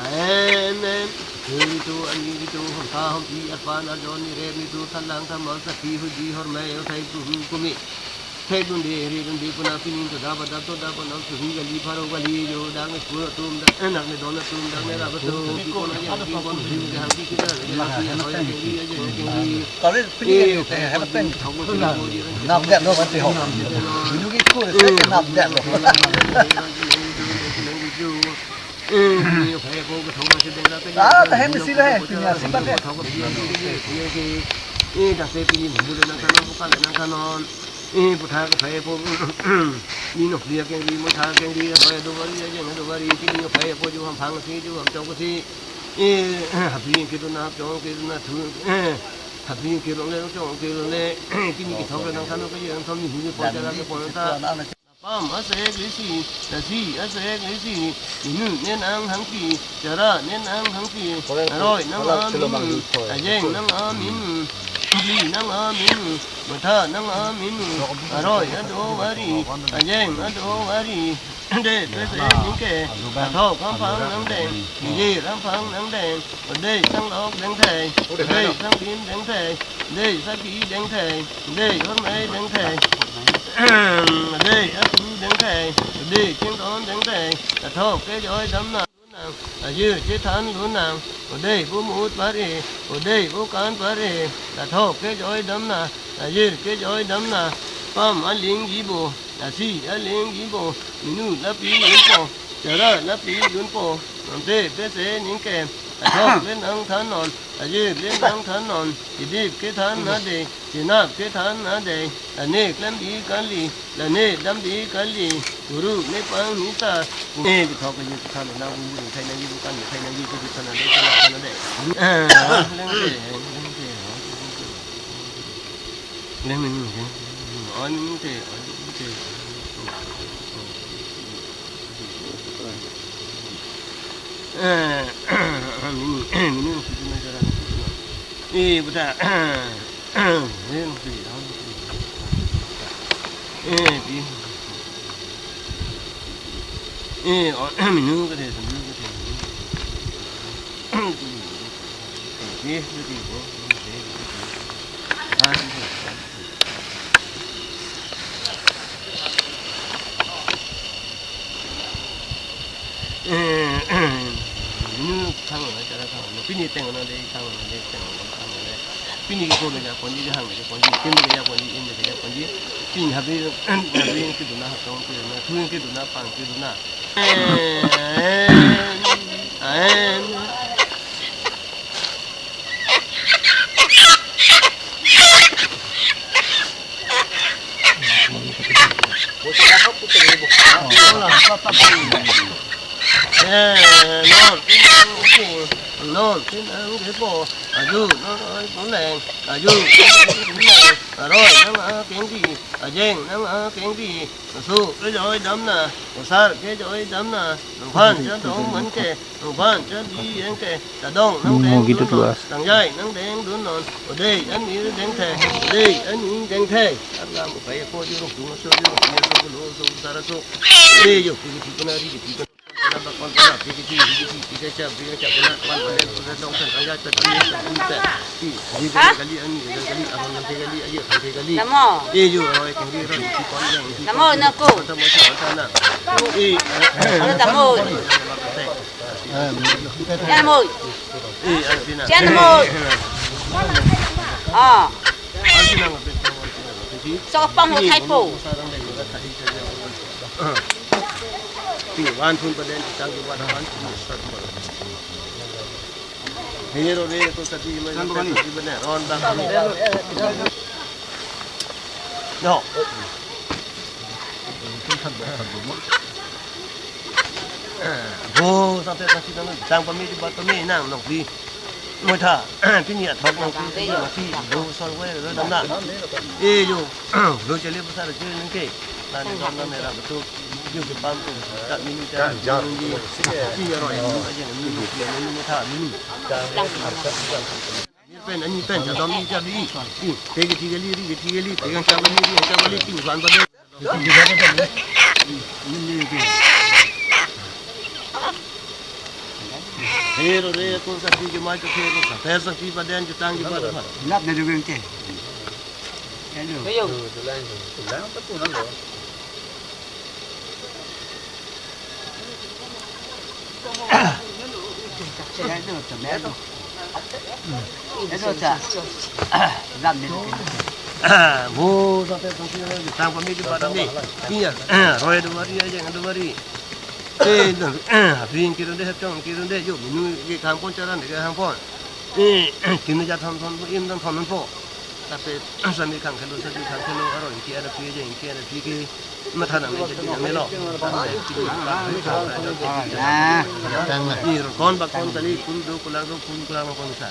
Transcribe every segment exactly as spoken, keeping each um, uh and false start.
Amen. Heli tu, ani tu, hom ta, hom pi, arpan, arjon, ni rep, ni tu, thalang, thaman, sakhi, hudi, hormai, othai, kuhu, kumi. Thek dun de, ri dun de, kuna pini tu daba dab to daba nam suhi gali pharo gali jo, dak ne pura tum, dak ne don tum, dak ne raba tum, ki kona yang ki kon hi ke hang ki kita, ya ki ya hoi ke ri ya jeng ke ri. Kali pini eh, ke hana pen thong mo na. Nam dak lo kan ti ho. Dulu ki ko se nam dak lo. Ah, tahan mesti lah, eh, pini asik banget. Eh, dak se pini mulu nang kanon, bukan nang kanon. Eh, puthak kaphai apo, ni nokli akengri, mothak akengri, hoi adu bari, ajeng adu bari, kini kaphai apo ju hamphang si, ju hamchok si. Eh, hapli kedun na, chong kedun na, thu, eh, hapli kerong le, chong kerong le, kini kethok le nang kano ke, yang kami hini pon chara ke pon ta. Pam asek lesi, lasi asek lesi, minu nen anghangpi, chara nen anghangpi, aroi nang aminu, ajeng nang aminu, bli nang aminu, motha nang aminu, aroi ado bari, ajeng ado bari, de pese ningke, athok hamphang nangdeng, niji hamphang nangdeng, ode sanglok dengthei, ode sangpim dengthei, ode sakhi dengthei, ode hormai dengthei, ode atu dengthei, ode chington dengthei, athok kejoi damna. Ajir chethan lunang, odei bo mut pare, odei bo kan pare, lathok kejoi damna, ajir kejoi damna, pam aling jibo, lasi aling jibo, minu lapi dunpo, chara lapi dunpo, nonte pese ningke, lathok le nang thanon, ajir le nang thanon, idip kethan nade, chenap kethan nade, lane klembi kali, lane dambi kali, guru ne panghisa, ne kethok ke ye kethok na bu bu khai na ye bu kan khai na ye bu kan na de kan na de. Ah, leng de, leng de. Leng de, leng de. On de, on de. Eh, mini, mini, mini, mini. Eh, buta. Eh, pi. Eh, oh, minu ke the, minu ke the. Eh, pi, pi, pi, pi. Ah, pi. Eh, minu thang lo, chara thang lo. Pini teng lo de, thang lo de, teng lo, thang lo de. Pini ko le ja ponji, hang le ja ponji, tim le ja ponji, in le ja ponji. Pini habri, habri kedun na, hatong kedun na, thu kedun na, pang kedun na. Eh, eh. Eh, non, pin ang ke, non, pin ang ke po, aju, non, ai, pon leng, aju, pon leng, aroi, nang akengpi, ajeng, nang akengpi, su, kejoi damna, osar, kejoi damna, nangphan, chadong man ke, nangphan, chadi ang ke, chadong, nang deng dun non, nangjai, nang deng dun non, odei, ani dengthei, odei, ani dengthei. Arnam, upai, apo, juruk, dunga, so, juruk, ya, so, gulo, so, sara, so. Eh, yo, pigi, pigi, na, ri, pigi, na, ba, kon, na, pigi, pigi, pigi, pigi, pigi, cha, pigi, cha, na, kon, na, so, sa, dong, sa, sa, ya, cha, pigi, cha, pigi, cha. Pi, ni, ha? Gali, ani, gali, abang, nanti, gali, ayo, nanti, gali. Tamo. Eh, yo, aro, eh, kiri, ro, pi, kon, yang, pi, tamo, kon, nako. Tamo, cha, cha, na. Eh, ano, tamo. Eh, mo. Eh, ano, pina. Siya na mo. Ah. So, pang ho thai po. Pi, wan thun paden, tang ki wan, wan thun start pa. Hero re ko sati ma, sati bane, ron bang. No. Bo, sampai pasti nang, tang pami di bat pami nang, nong pi. Motha, pini athok nang pi, nang pi, bo sor we, ro dam na. Eh, yo, lo chale pasar ke nang ke. Nan, nan, nan, ra betul. Yo ke pam tu, tak mini, tak mini. Iya, ro, ini aja, ini, ini, ini, motha, ini. Pen, ani pen, chadom ni, chabi. Pi, pegi tigeli, ri, tigeli, pegang chabali, ri, chabali, pi, ban, ban. Hero re ko sa pi jumai to hero sa. Pesa pi paden jutang di pada pada. Lap na dugeng ke. Hello. Ayo. Tulang, tulang tak pun lo. Hello, hello. Hello, ta. Lap na dugeng. Bo sa pesa pi jutang kami di pada mi. Iya. Roi dua hari aja dua hari. Eh, dah, eh, habis kira deh, cong kira deh, yuk, minu ke kampung caran ke kampung. Eh, kini jat ham ham, im dan ham ham po. Tapi, sami kang kelo, sami kang kelo, aro, iki ada pi aja, iki ada pi ke, mata nang aja, dia melo. Ah, ini kon bakon kali, kun do kulang do, kun kulang do, kun sa.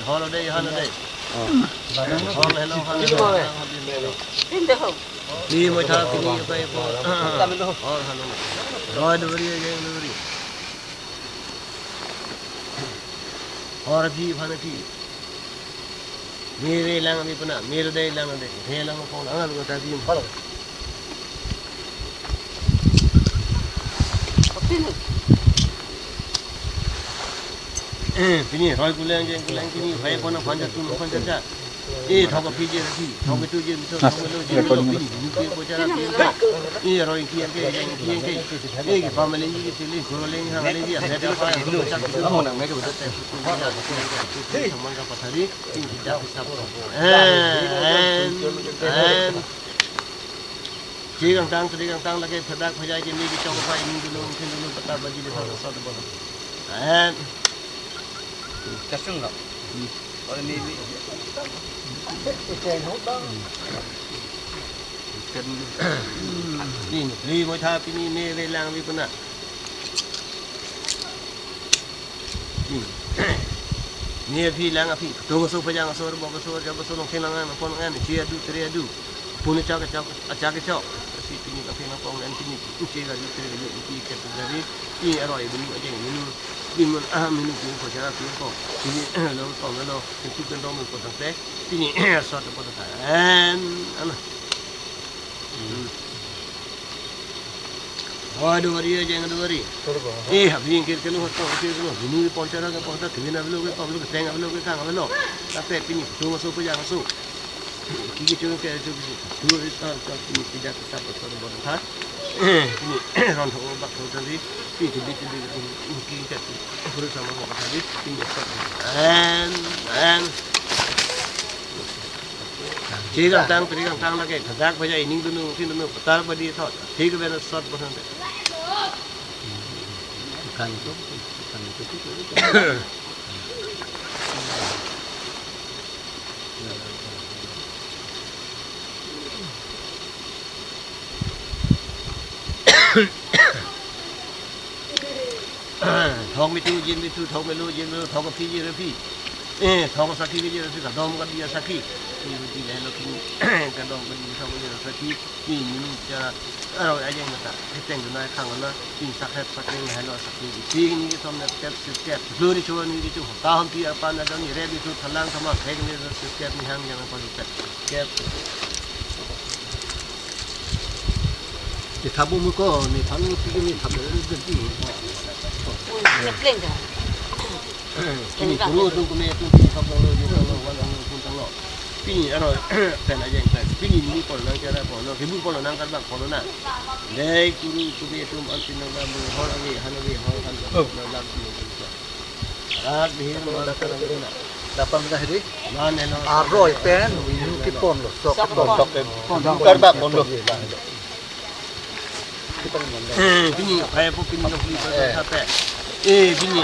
Holiday, holiday. Hol, hello, holiday. Di mo tha pini ko ko. Hol, hello. Roi duri, jeng duri. Hor phi, phan phi. Mere lang mi puna, mere dei lang de. He lang ko lang ko ta phi. Hol. Eh, pini roi kulang jeng kulang pini, roi pon pon jatun pon jat. Eh, thok phi je phi, thok tu je tu, thok lo je lo pini, ni ke ko jara pini. Eh, roi ki ke, yang ki ke. Eh, ki family ni ke sili, guru leng ha leng ya, saya apa yang tu cak tu. Mo nang me ke betul. Saman ka pathari, pini kita bisa. Eh, en, en. Chikangtang, chikangtang lake phadak phajai ke mi kechok apai, mi dulu, mungkin dulu, pata baji de sa sa de bola. En. Kasung lo. Ore mi mi. Ni, ni mo tha pini mere lang mi puna. Ni aphi lang aphi. Tung aso pajang aso, rebok aso, jab aso, longkheng lang an, pon lang an, chi adu, tre adu. Pun chak chak, chak chak. Si pini longkheng lang pon an pini. Chi adu, tre adu, pini ket dari. Pini aroi bini ajeng bini. Bini mon ah bini pini ko chara pini ko. Pini lo ko lo. Pini kan dong ko tang te. Pini sot ko ta. An, an. Hmm. Oh, dua hari aja yang dua hari. Eh, habis yang kiri kiri hotel kiri kiri. Ini pon cara ke pon tak kiri na belo ke pon belo ke teng belo ke kang belo. Tapi pini cuma so pajang so. Kiki cuma ke so kisi. Dua hari tak tak pini tidak kita betul betul tak. Eh, ini ron ho bak ho tadi. Pini pini pini kiki kat. Guru sama ho tadi pini. En, en. Chikangtang, chikangtang lake, phadak phajai, ning dunu, ning dunu, patar badi thot. Thik ben sot bosan te. Kan itu, kan itu. Thok mi tu, jin mi tu, thok mi lo, jin mi lo, thok aphi, jin aphi. Eh, thok asakhi, jin asakhi, kadom kadi asakhi. Ni buti le lo kini, kadom kadi thok kadi asakhi. Ni minu cha, aro ajeng mata, heteng duna khang na, ni sakhet sakring helo sakhi. Ni som na step, step, step. Lori chuan ni tu, ta ham pi apa na dam ni re mi tu thalang sama khek ni step ni hang yang apa step. Step. Ni thabu mu ko, ni thabu mu pi ni thabu mu ko. Ui, ni pleng ka. Kini kuru tung kume tung pi kap lo lo, pi kap lo, wal lo, tung tang lo. Pini aro, pen ajeng pen. Pini ni pon nang kera pon lo, hibu pon lo nang karbak pon lo na. Dei kuru kume tung an pin nang lam, hol agi, han agi, hol han, nang lam pin nang lam. Rat bihir man ka nang na. Dapat dah di. Man elo. Aroi pen, nu ki pon lo, sok. Sok pon. Sok pon. Pon. Karbak pon lo. Eh, bini, kaya po bini lo bini lo sape. Eh, bini.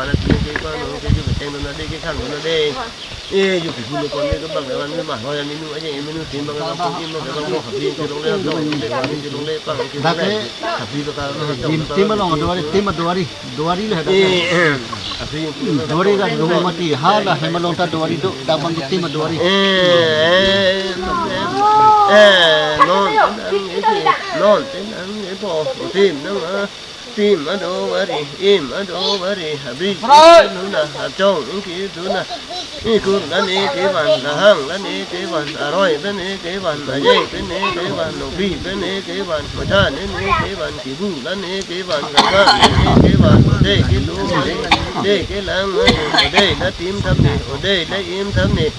pan, ati ke pa, no ke ju ke teng dona de, ke khang dona de. Eh, ju ke bulu kon ke bang, wan ma, ho ya minu aja, minu tim bang, bang, im bang, bang, bang, habri ke longle, bang, ke longle, bang, ke longle. Habri ke ka, tim, tim along, duari, tim duari, duari le ada. Eh, eh, habri ke longle. Duari ka, duari mati, hala, hem along ta duari do, dak bang tim duari. Eh, eh, eh, non, non, non, non, eh, po, tim, nang, ah. Tim aduari, im aduari, habri ke duna, achong ke duna, ikur lane kevan, lahang lane kevan, aroi lane kevan, ajai lane kevan, nopi lane kevan, moja lane kevan, kibu lane kevan, ganga lane kevan, odei kedo, odei kelang, odei la tim thapne, odei la im thapne.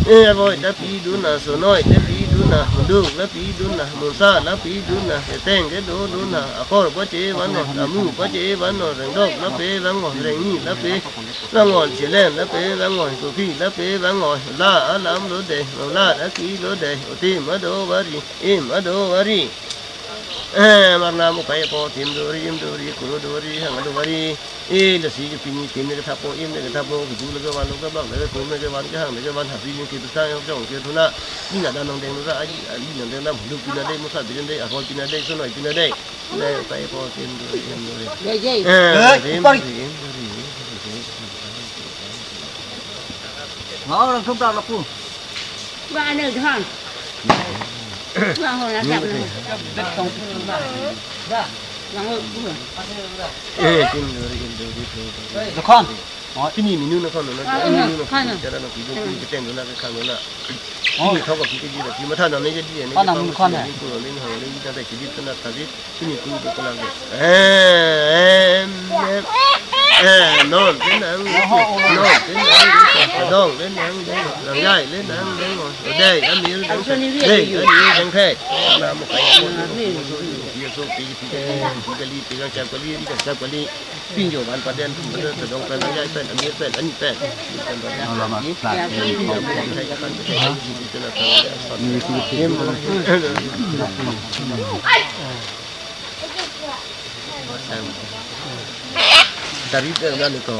Eh, aroi ta pi duna, sonoi ta pi duna, munduk la pi duna, monsa la pi duna, keteng kedo duna, akor pache vannon, amu pache vannon, rengdok la pe vannon, rengni la pe vannon, chelen la pe vannon, kopi la pe vannon, la alam lo de, la aki lo de, otim aduari, im aduari. Eh, marnam ukai po, tim dori, im dori, kuro dori, hang dori. Eh, lasi pini tim ne kethapo, im ne kethapo, keju le kevan, lo kebak le ketum, le kevan, kehang le kevan, habi ne kepisang, jong kethuna. Ni nang dang nangdeng lo ra, aji, aji nangdeng dam, huluk pina dei, musa pina dei, ahol pina dei, sonoi pina dei. Dei, ukai po, tim dori, im dori. Jai, jai. Eh, Eh, tim pari. Dori, im dori. Mau langsung tak laku. Ba ane jhan. Ba ho na jab na. Ba ho. Eh, tim dori, im dori, tim dori. Dokhan. Pini menu na khon na, ah, menu na khon na. Khon na. Chara na pidun, pini keteng na, khang na. Oh. Pini thok pini di, pini matha na ne jadi ne. Khon na, khon na. Pini ko ne ha ne ta ta kidi na ta di. Pini ko ko lang. Eh, em, em. Eh, non, le nang, non, le nang, dong, le nang, dong, lang jai, le nang, dong, dei, amir, dong, dei, amir, dong, the. Na mo kai, so, pi, pi, pi, pi, kali, pi, kang, kali, pi, kang, kali. Pinjo van paden, paden, kedong pen, jai pen, amir pen, ani pen. Alamat, sa, em, em. Dari, eh, nani ko.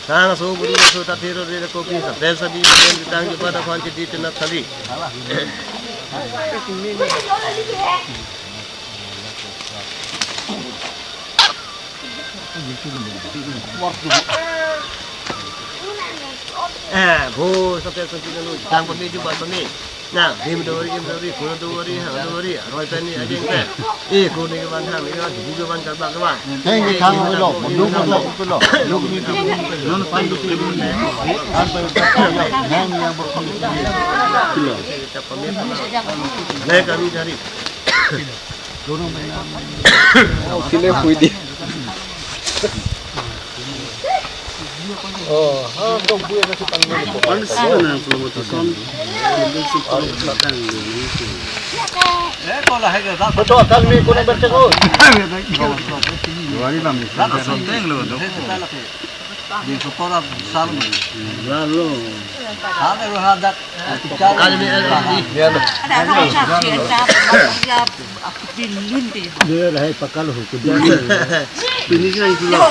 Sang so buri so ta thero re ko pi sa pen sa di pen tang ju pada khan di tena thali. Eh, bo sa pen sa di lo tang ko ni ju ba sa ni. Na, dim dori, im dori, kuro dori, hang dori, roi pen ni ajeng pen. Eh, kuro ni kevan, hang ni kevan, bu kevan, karbak kevan. Hang ni khang lo, munduk lo, lo. Luk ni tu. Non pan tu. An pa ta ya, hang yang berkon. Kilo. Naik kami cari. Dorong main. Oh, kilo pui di. Oh, ha, dong buya na si tanglo ko. Pan si na pulo mo to son. Hindi si pan sa tanglo ni si. Eh, ko la hai ka. Ko to kan mi ko na berche ko. Wari lam ni. Sa ta son tanglo do. Di ko pora sal mo. Lalo. Ha, pero hadak. Kali ni, eh, ni. Ada ada macam dia tak, dia aku bilun dia. Dia dah hai pakal ho, kedua. Ini kan itu lah.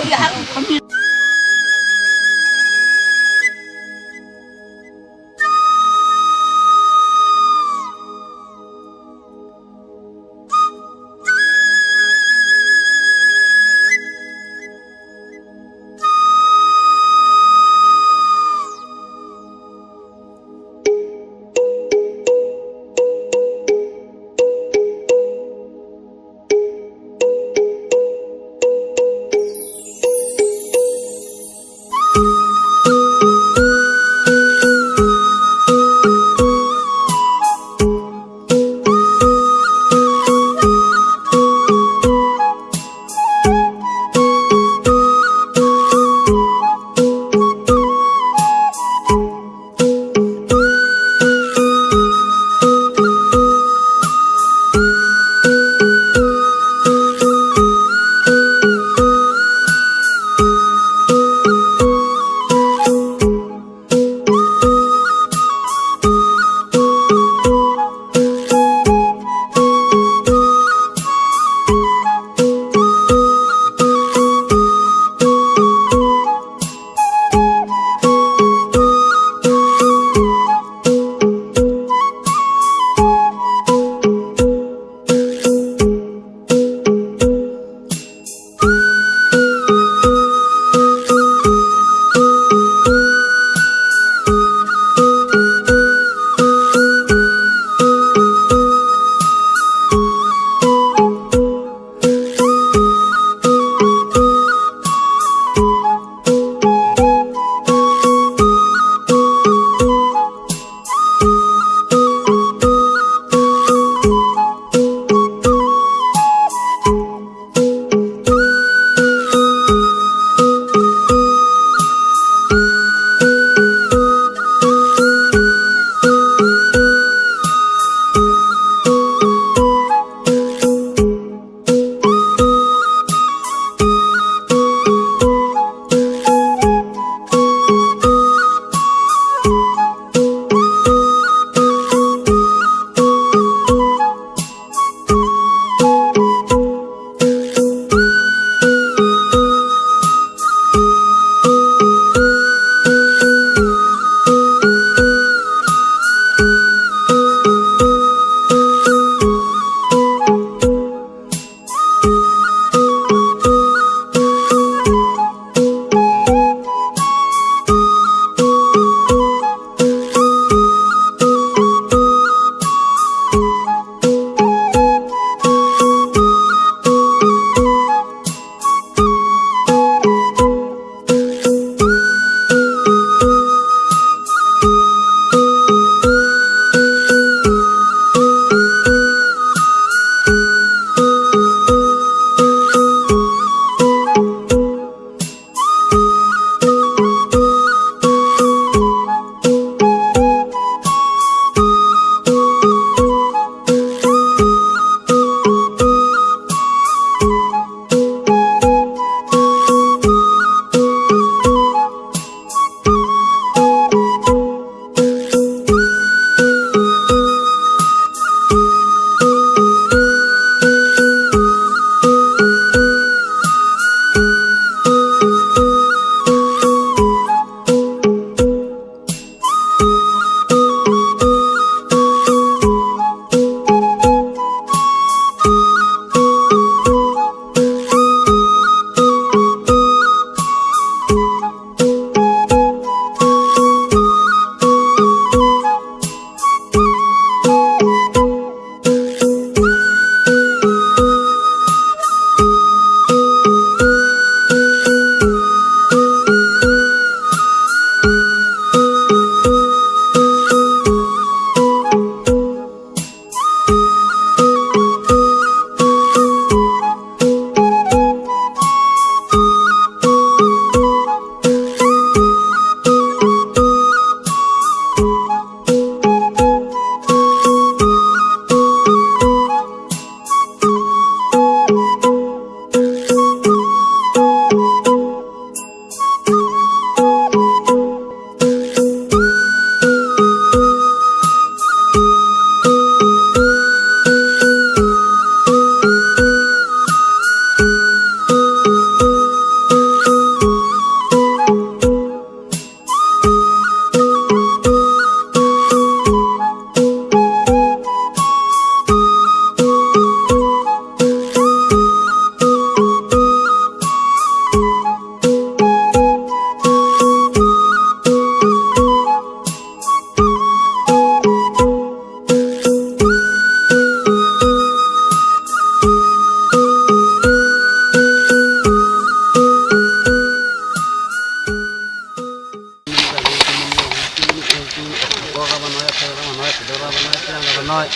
Kor rabanoi, athai rabanoi, kedo rabanoi, kelang rabanoi.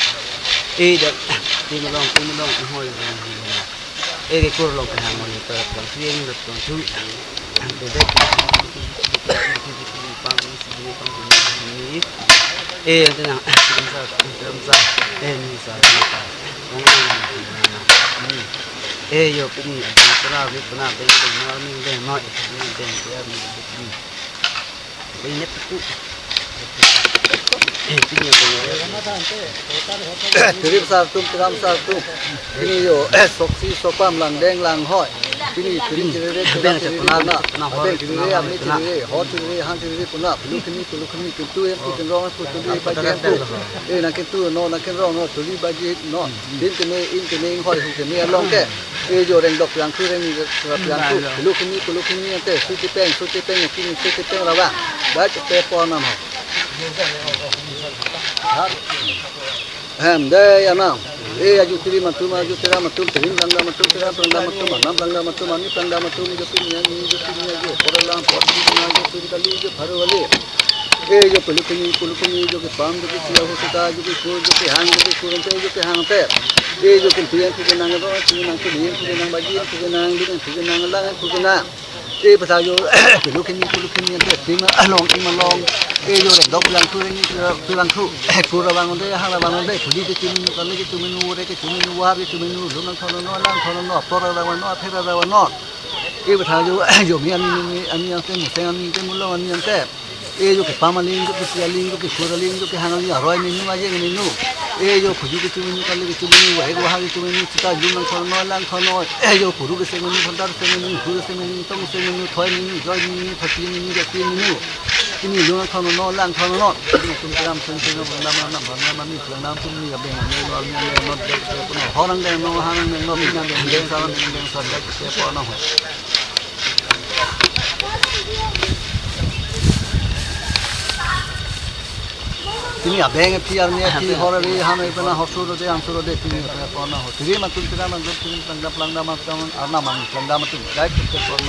Eh, dak, tim along, tim along, ihoi, ihoi, ihoi. Eh, kekur along kehang, ihoi, ta, ta, tiang, ta, ta, tu. Ang tu, dek. Pang, pang, pang, pang, pang. Eh, ang tenang, tiang sa, tiang sa. Eh, ni sa, ni sa. Ang, ang, ang, ang, ang. Ni. Eh, yo, pini, ang, ang, tera, ni, pena, deng, deng, no, ni, deng, no, ni, deng, deng, ni, deng. Tirim sartum, tiram sartum. Pini yo, eh, soksi sopam langdeng langhoi. Pini tirim tirire, tiram tirire puna. Abeng tirire, amni tirire, ho tirire, hang tirire puna. Pulu kini, pulu kini, kintu, em, kinrong, em, putuli, baji, em, pu. Eh, nang kintu, no, nang kinrong, no, tuli, baji, no. Din kene, in kene, in hoi, hu kene, along ke. Eh, jo rengdok piang thu, reng ni piang thu. Pulu kini, pulu kini ante, suti peng, suti peng, kini suti peng rawang. Baik, te pon nam ho. Ha? Hem, dei anam. Eh, aju tirim atum, aju tiram atum, tirim langdam atum, tiram langdam atum, anam langdam atum, ani langdam atum, jo pini, ani jo pini, jo pora lang, pora lang, jo pini kali, jo pharo kali. Eh, jo pulu kini, pulu kini, jo kepam, jo kesi, ahu seta, jo kekur, jo kehang, jo kekur ante, jo kehang ante. Eh, jo kintu, kintu kenang, jo kintu kenang, kintu kenang, baji, kintu kenang, ding, kintu kenang, lang, kintu kenang. Eh, pasa jo, pulu kini, pulu kini ante, tim along, tim along. Eh, jo rengdok piang thu, reng ni piang thu. Kur abang ante, hang abang ante, puli kechimin, kali kechimin, ore kechimin, war kechimin, lun langthono, langthono, pora rawan, apher rawan. Eh, pasa jo, jo mi ani, mi ani ante, museng ani ante, mulong ani ante. Eh, jo kepam aling, jo kesi aling, jo kekur aling, jo kehang aling, aroi menu, ajeng menu. Eh, jo phuju kechimin, kali kechimin, wahek wahak kechimin, seta lun langthono, langthono. Eh, jo puru keseng menu, phantar keseng menu, puru keseng menu, tong keseng menu, thoi menu, joi menu, thati menu, jati menu. Kini lun langthono, langthono. Kini tum kiram sen sen, bang nam nam, bang nam nam, ni bang nam tum ni, abeng nam nam, nam nam, dek dek, no, horang dek no, harang dek no, pinang dek dek, salam dek dek, salam dek dek, pon no. Pini abeng pi arni pi hor ari ham ipena hor suro de, ham suro de, pini ipena pon ho. Tirim atum, tiram atum, tirim langdam, langdam atum, arnam atum, langdam atum. Dai kute pon.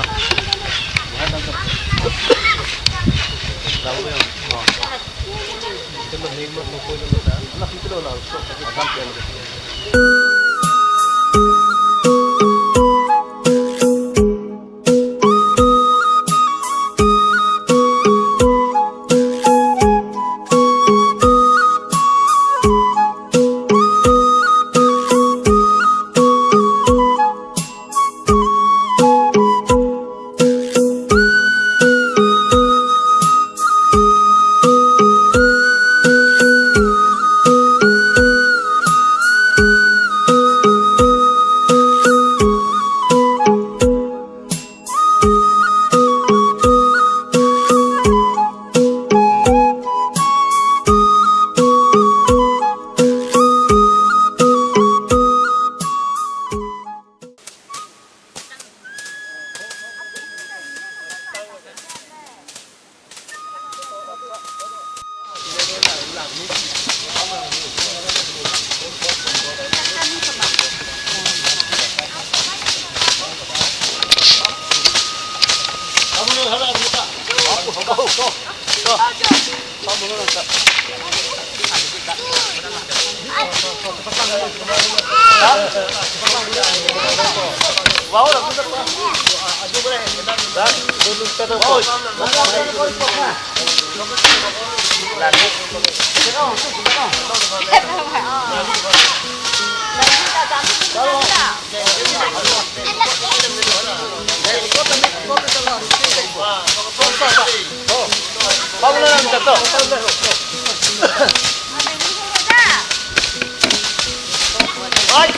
Ai,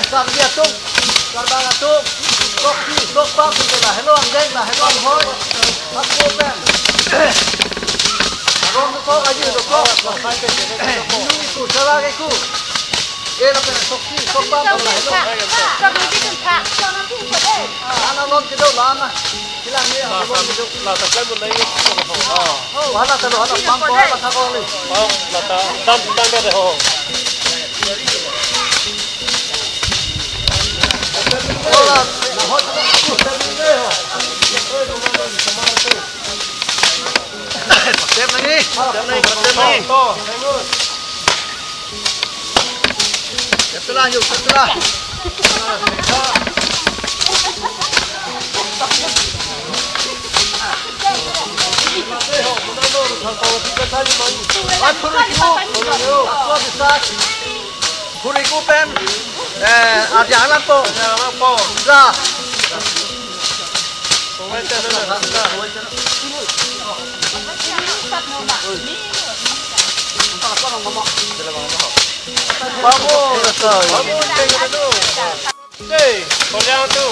karbi atum, karbang atum, sok si, sok pam, si la helo angdeng, la helo anghoi, ako pen. Aron ko aji lo ko. Inu iku, sara ke ku. Eh, lapen sok si, sok pam, la helo. Sok ni bikin pa. Ana lon kedo lama. Kilang ni, ana lon kedo. La ta klem nai. Oh, hala ta lo, hala pam ko, hala ta ko ni. Oh, la ta, dam, dam, dam, ho. Tem nangji. Tem nangji. Tem nangji. Tem nangji. Tem nangji. Khuri ku pen, eh, arjang alam po. Arjang alam po. Ja. Babu, babu, Hey, kolyang tu.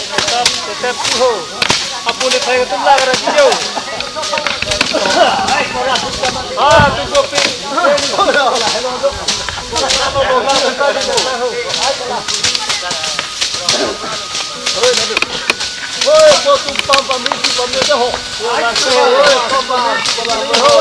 Tetap, tetap tu ho. Apu ni thai tu lag ra video. Ah, tu kopi. Oi, ko tum pam pam mi si pam mi ho. Oi, pam pam mi si pam mi ho.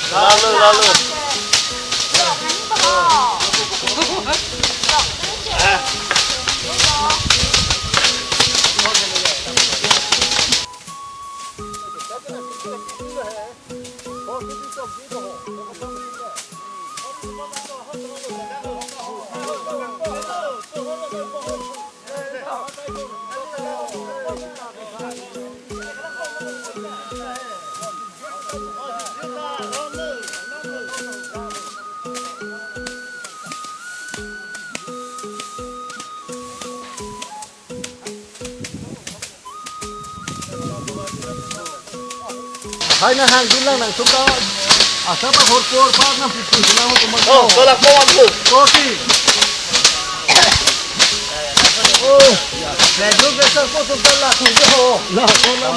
Lalu, lalu. Hai na hang dun lang nang sum ta. Asa pa hor por pa nang pipi nang ko man. Oh, tolak po man tu. Kopi. Oh, ya. Saya juga saya ko sum ta la ko. La ko la.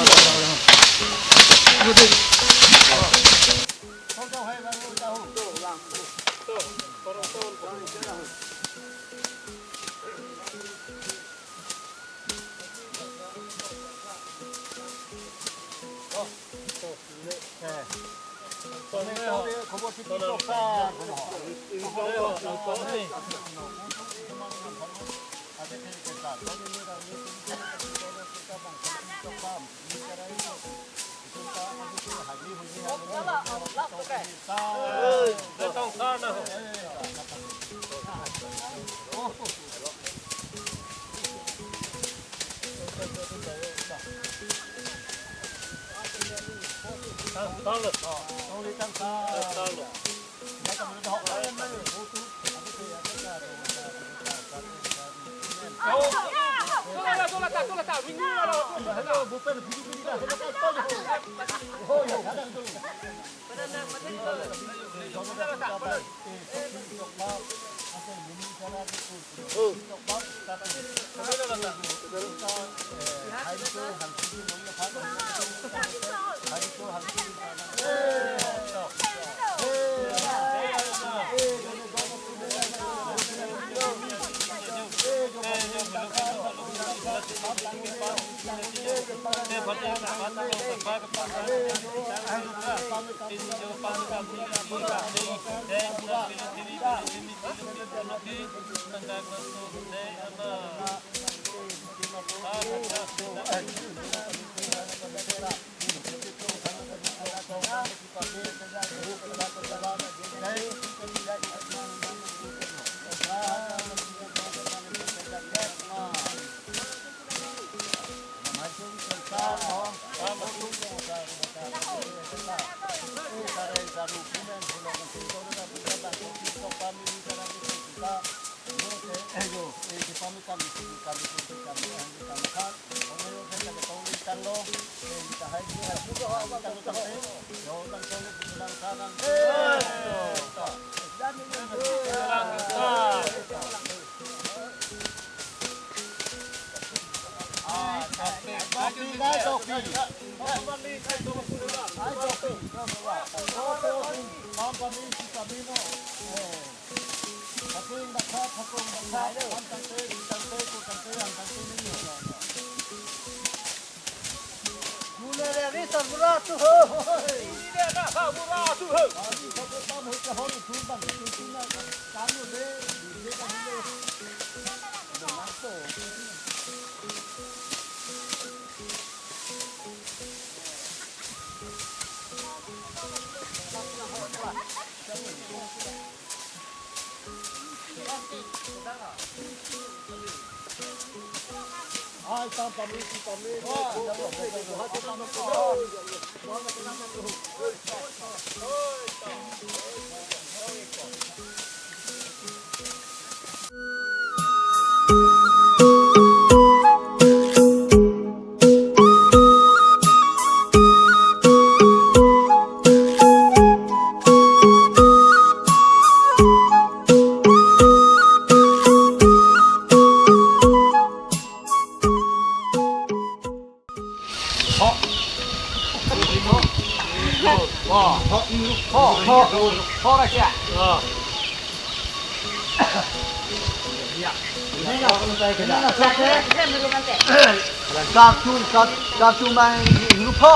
Kartu, kar-, kartu mai rupo.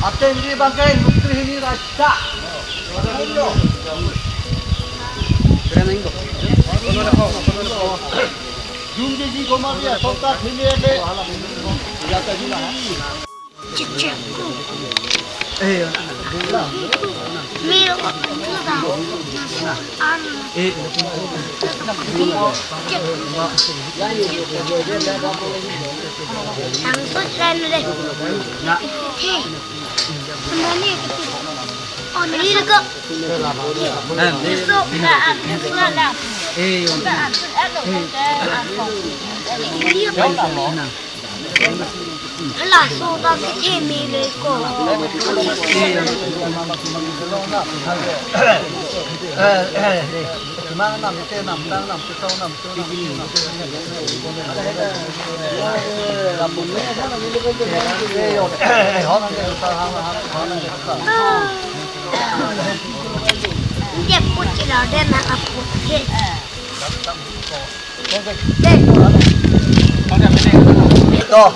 Ateng di bangkai nukri hini raja. Jumji ji goma dia sokta hini ele. Ya ta jumji. Cicikku. Eh, Mil waktu dah masuk an. Eh, Langsung kan deh. Hei, kembali ke situ. Oh, ini kok. Besok nggak ada, nggak ada. Eh, nggak ada, nggak ada. Iya, Pak. Hala, so ta ketheme le ko. Dia put sila dia nak apa? To.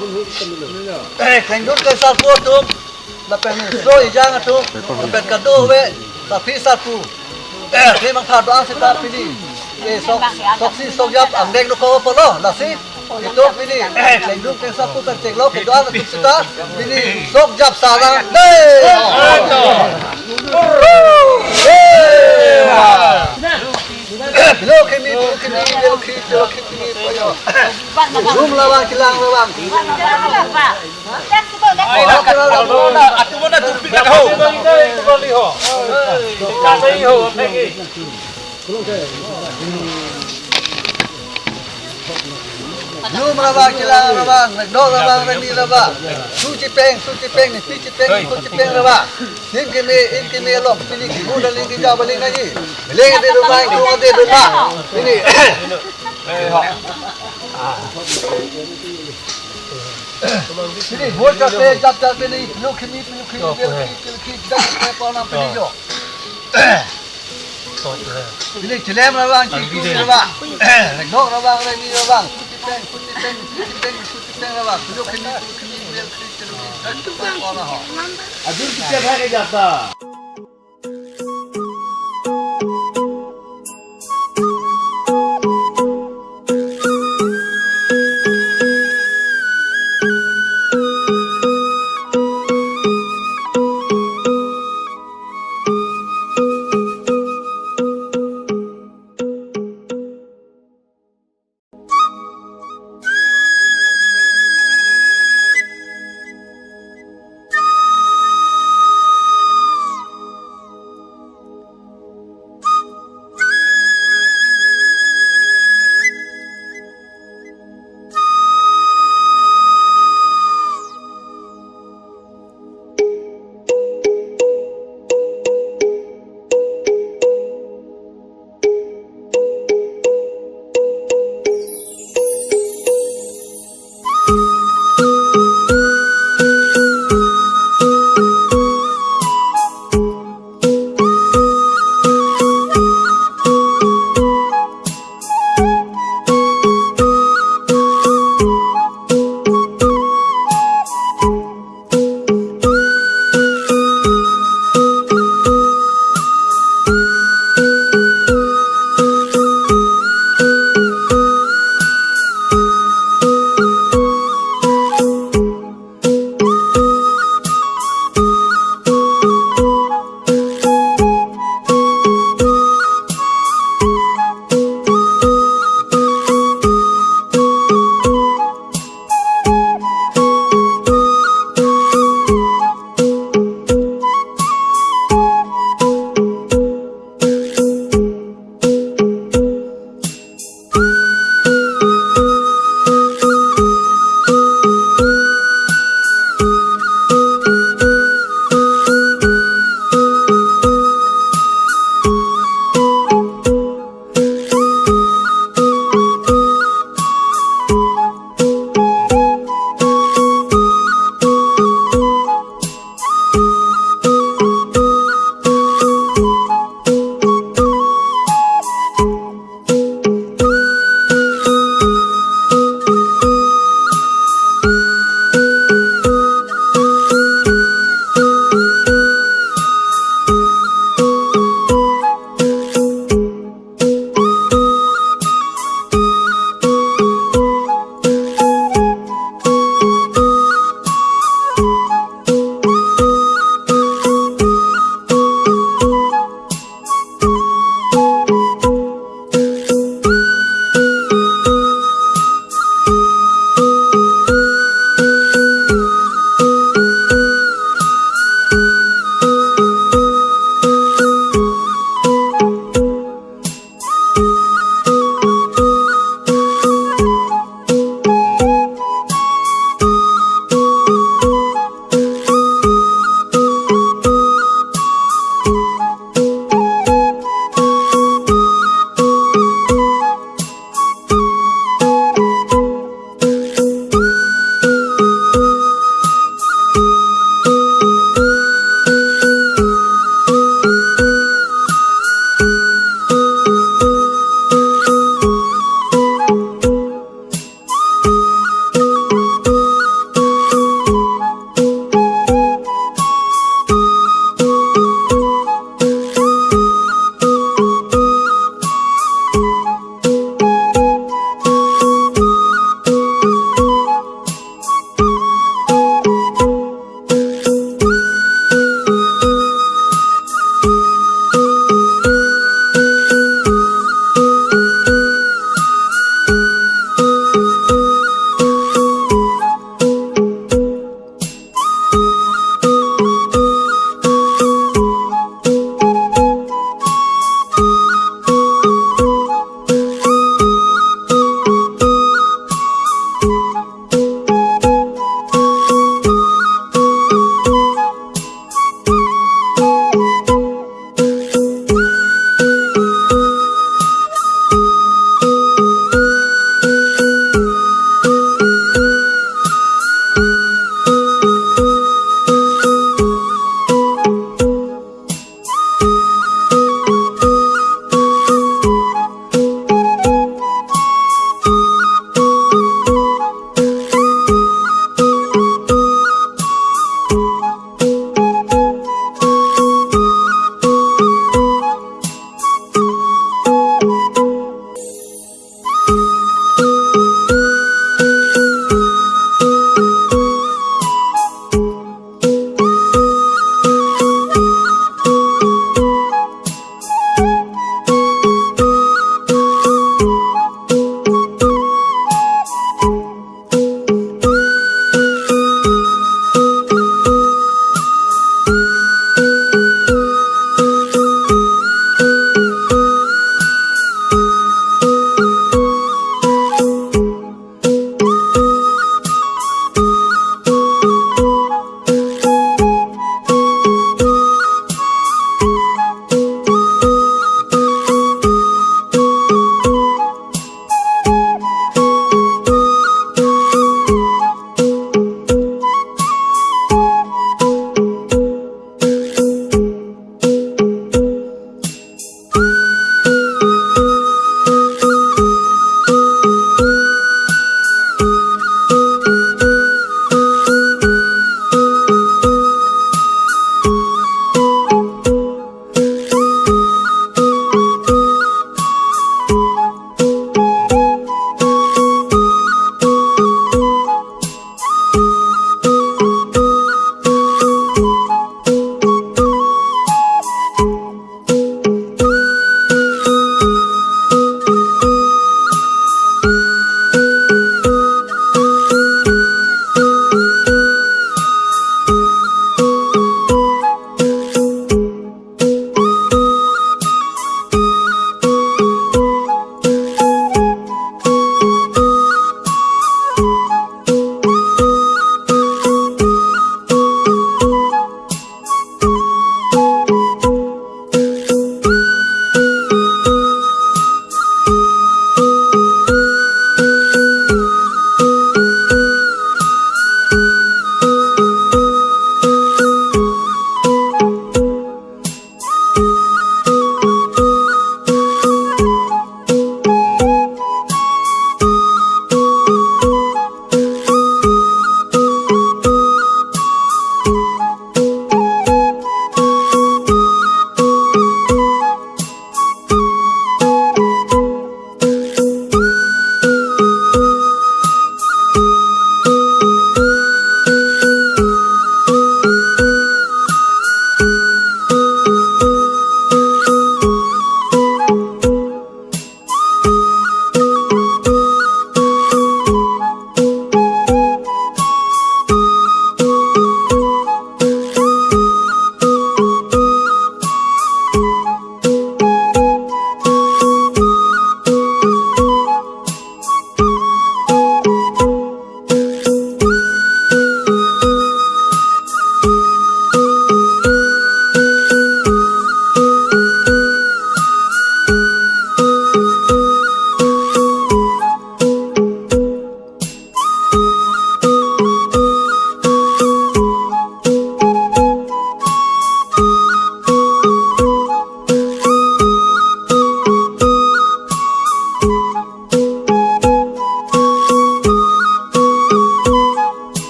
Eh, klengdun ke sarpo atum. Lapen so ejang atum. Lapen kado ve. Tapi sarpo. Eh, kli mangtha doang seta pini. Eh, sok, sok si sok yap angdeng do ko polo. Lasi. Itum pini. Eh, klengdun ke sarpo kan cenglo ke doang atum seta. Pini sok jap sarang. Hei. Hei. Pilo kimi, pilo kimi, pilo ki, pilo ki, kimi, pilo. Rum labang, chelang labang. Atu mana tupi ka ho? Ka sei ho, pegi. Rum labang, chelang labang, dok labang, reni labang. Su chepeng, su chepeng, nipi chepeng, nipo chepeng labang. Sim kimi, im kimi along, pini kimu daling kija baling lagi. Baling ade doma, kimu ade doma. Pini. Pini, bol chate, jap jap pini, pilo kimi, pilo kimi, pilo kimi, pilo kimi, jap jap pini, pona pini jo. Pini, chelem labang, chingki labang. Nok labang, reni labang. Kuti peng, kuti peng, kuti peng, kuti peng labang. Pilo kimi, pilo kimi, pilo kimi, pilo kimi, jap jap pini, pona ho. Adun kita bhag jata.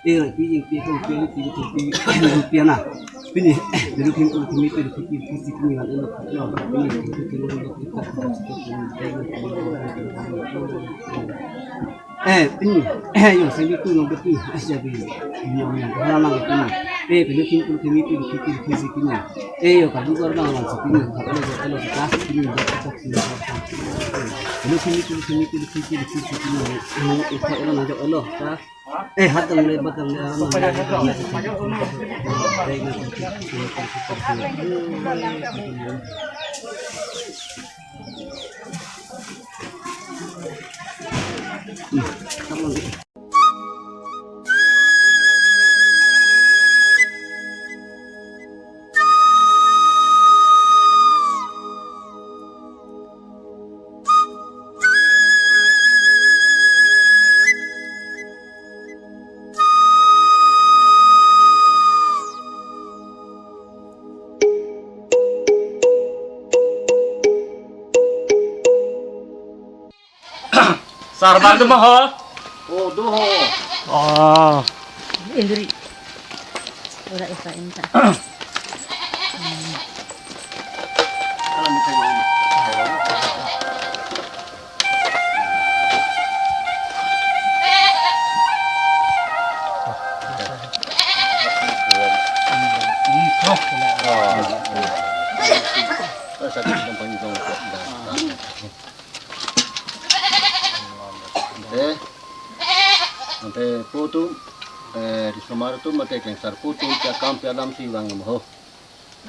Eh, pi jing pi kong pi pi pi pi pi pi na. Pini, dulu kin tu kimi pi pi pi pi si kimi wan elo elo. Pini, pi pi pi pi pi pi. Eh, pini, eh, yo, sengbi tu nong tu, eh, sengbi. Nong nong, hana nang pini. Eh, dulu kin tu kimi pi pi pi pi si kimi. Eh, yo, kadu kor nang nang si kimi. Elo elo si ta si kimi. Dulu kimi tu kimi pi pi pi pi si kimi. Nong elo nang elo ta. Eh, hat dang le, bat dang le, aram dang le. Sar bang tu ma ho? Oh, do ho. Oh. Indri. Ora esa inta. Ante, ante po atum, eh, risomar atum, ante klengsarpo atum, pi akam pi alam si vang ma ho.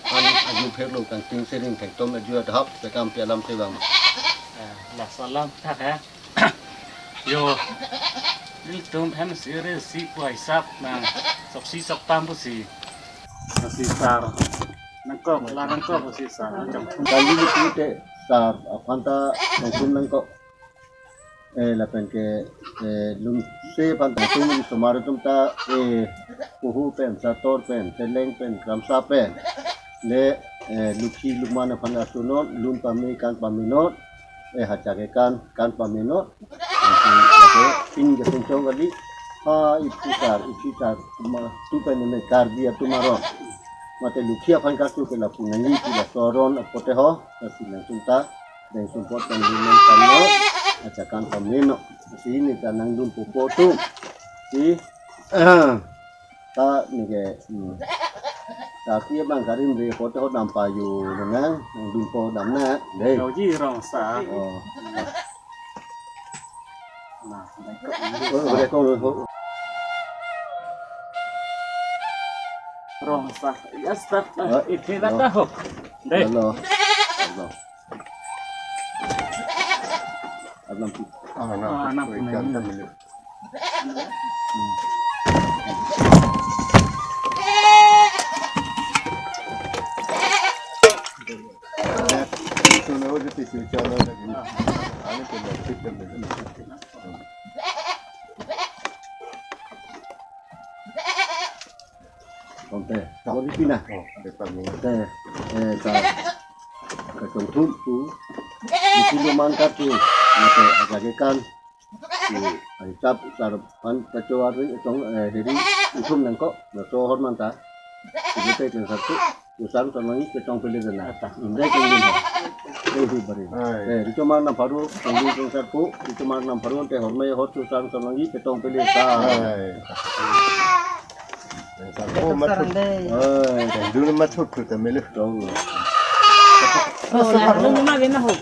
An aju pherlo kangting sering thektom aju adhap pi akam pi alam si vang. Eh, laso alam thak ya. Yo, nelitum hem siri si pu hisap nang sok si sok tam pusi. Si sar. Nangkok, la nangkok si sar. Kali itu te sar aphan ta nangtum nangkok. Eh, lapen ke, eh, lun se aphan ta nangtum risomar atum ta, eh, puhu pen, sator pen, teleng pen, kramsa pen. Le, eh, lukhi lukman aphan asunot, lun pame kan pamenot, eh, hacha ke kan, kan pamenot. Lapen pin ke pinchong kali, ha, ipusar, ipusar, ma, tu pen ne Karbi atum aron. Mate lukhi aphan kartu ke lapu nangji pu laso aron apote ho, lasi nangtum ta, deng sumpot kan lun kan no, hacha kan pamenot. Lasi ne ta nangdun pupo atum. Si, ta neke, hmm. Tapi abang karim de hote ho dam payu nang, nangdun po dam na, dei. Kau ji rong sa. Oh. Nah, oh, udah kau, oh. Rong sa. Ya, start. Oh, iti na oh. Taho. Dei. Halo. Halo. Alam pi. Ah, na. Ah, na. Ikan kami. Ante, kau di pina. Oh, depan ni. Ante, eh, ka, kachongthum pu. Isi lo man kartu. Ante, ajak ke kan. Si, ai, chap, sar, pan, kacho, ari, chong, eh, heri, ithum nangkok, laso ahormu ta. Isi te klengsarpo, Susar Sonlanghi kechong pele dena. Indai kengin ha. Dei hi bari. Hai. Eh, risomar nang pharo, kengin klengsarpo, risomar nang pharo, te horme hot Susar Sonlanghi kechong pele ta. Hai. Sarpo machut. Hai. Dulu machut tu temelu. Dong. Oh, lah, lu nama bena ho.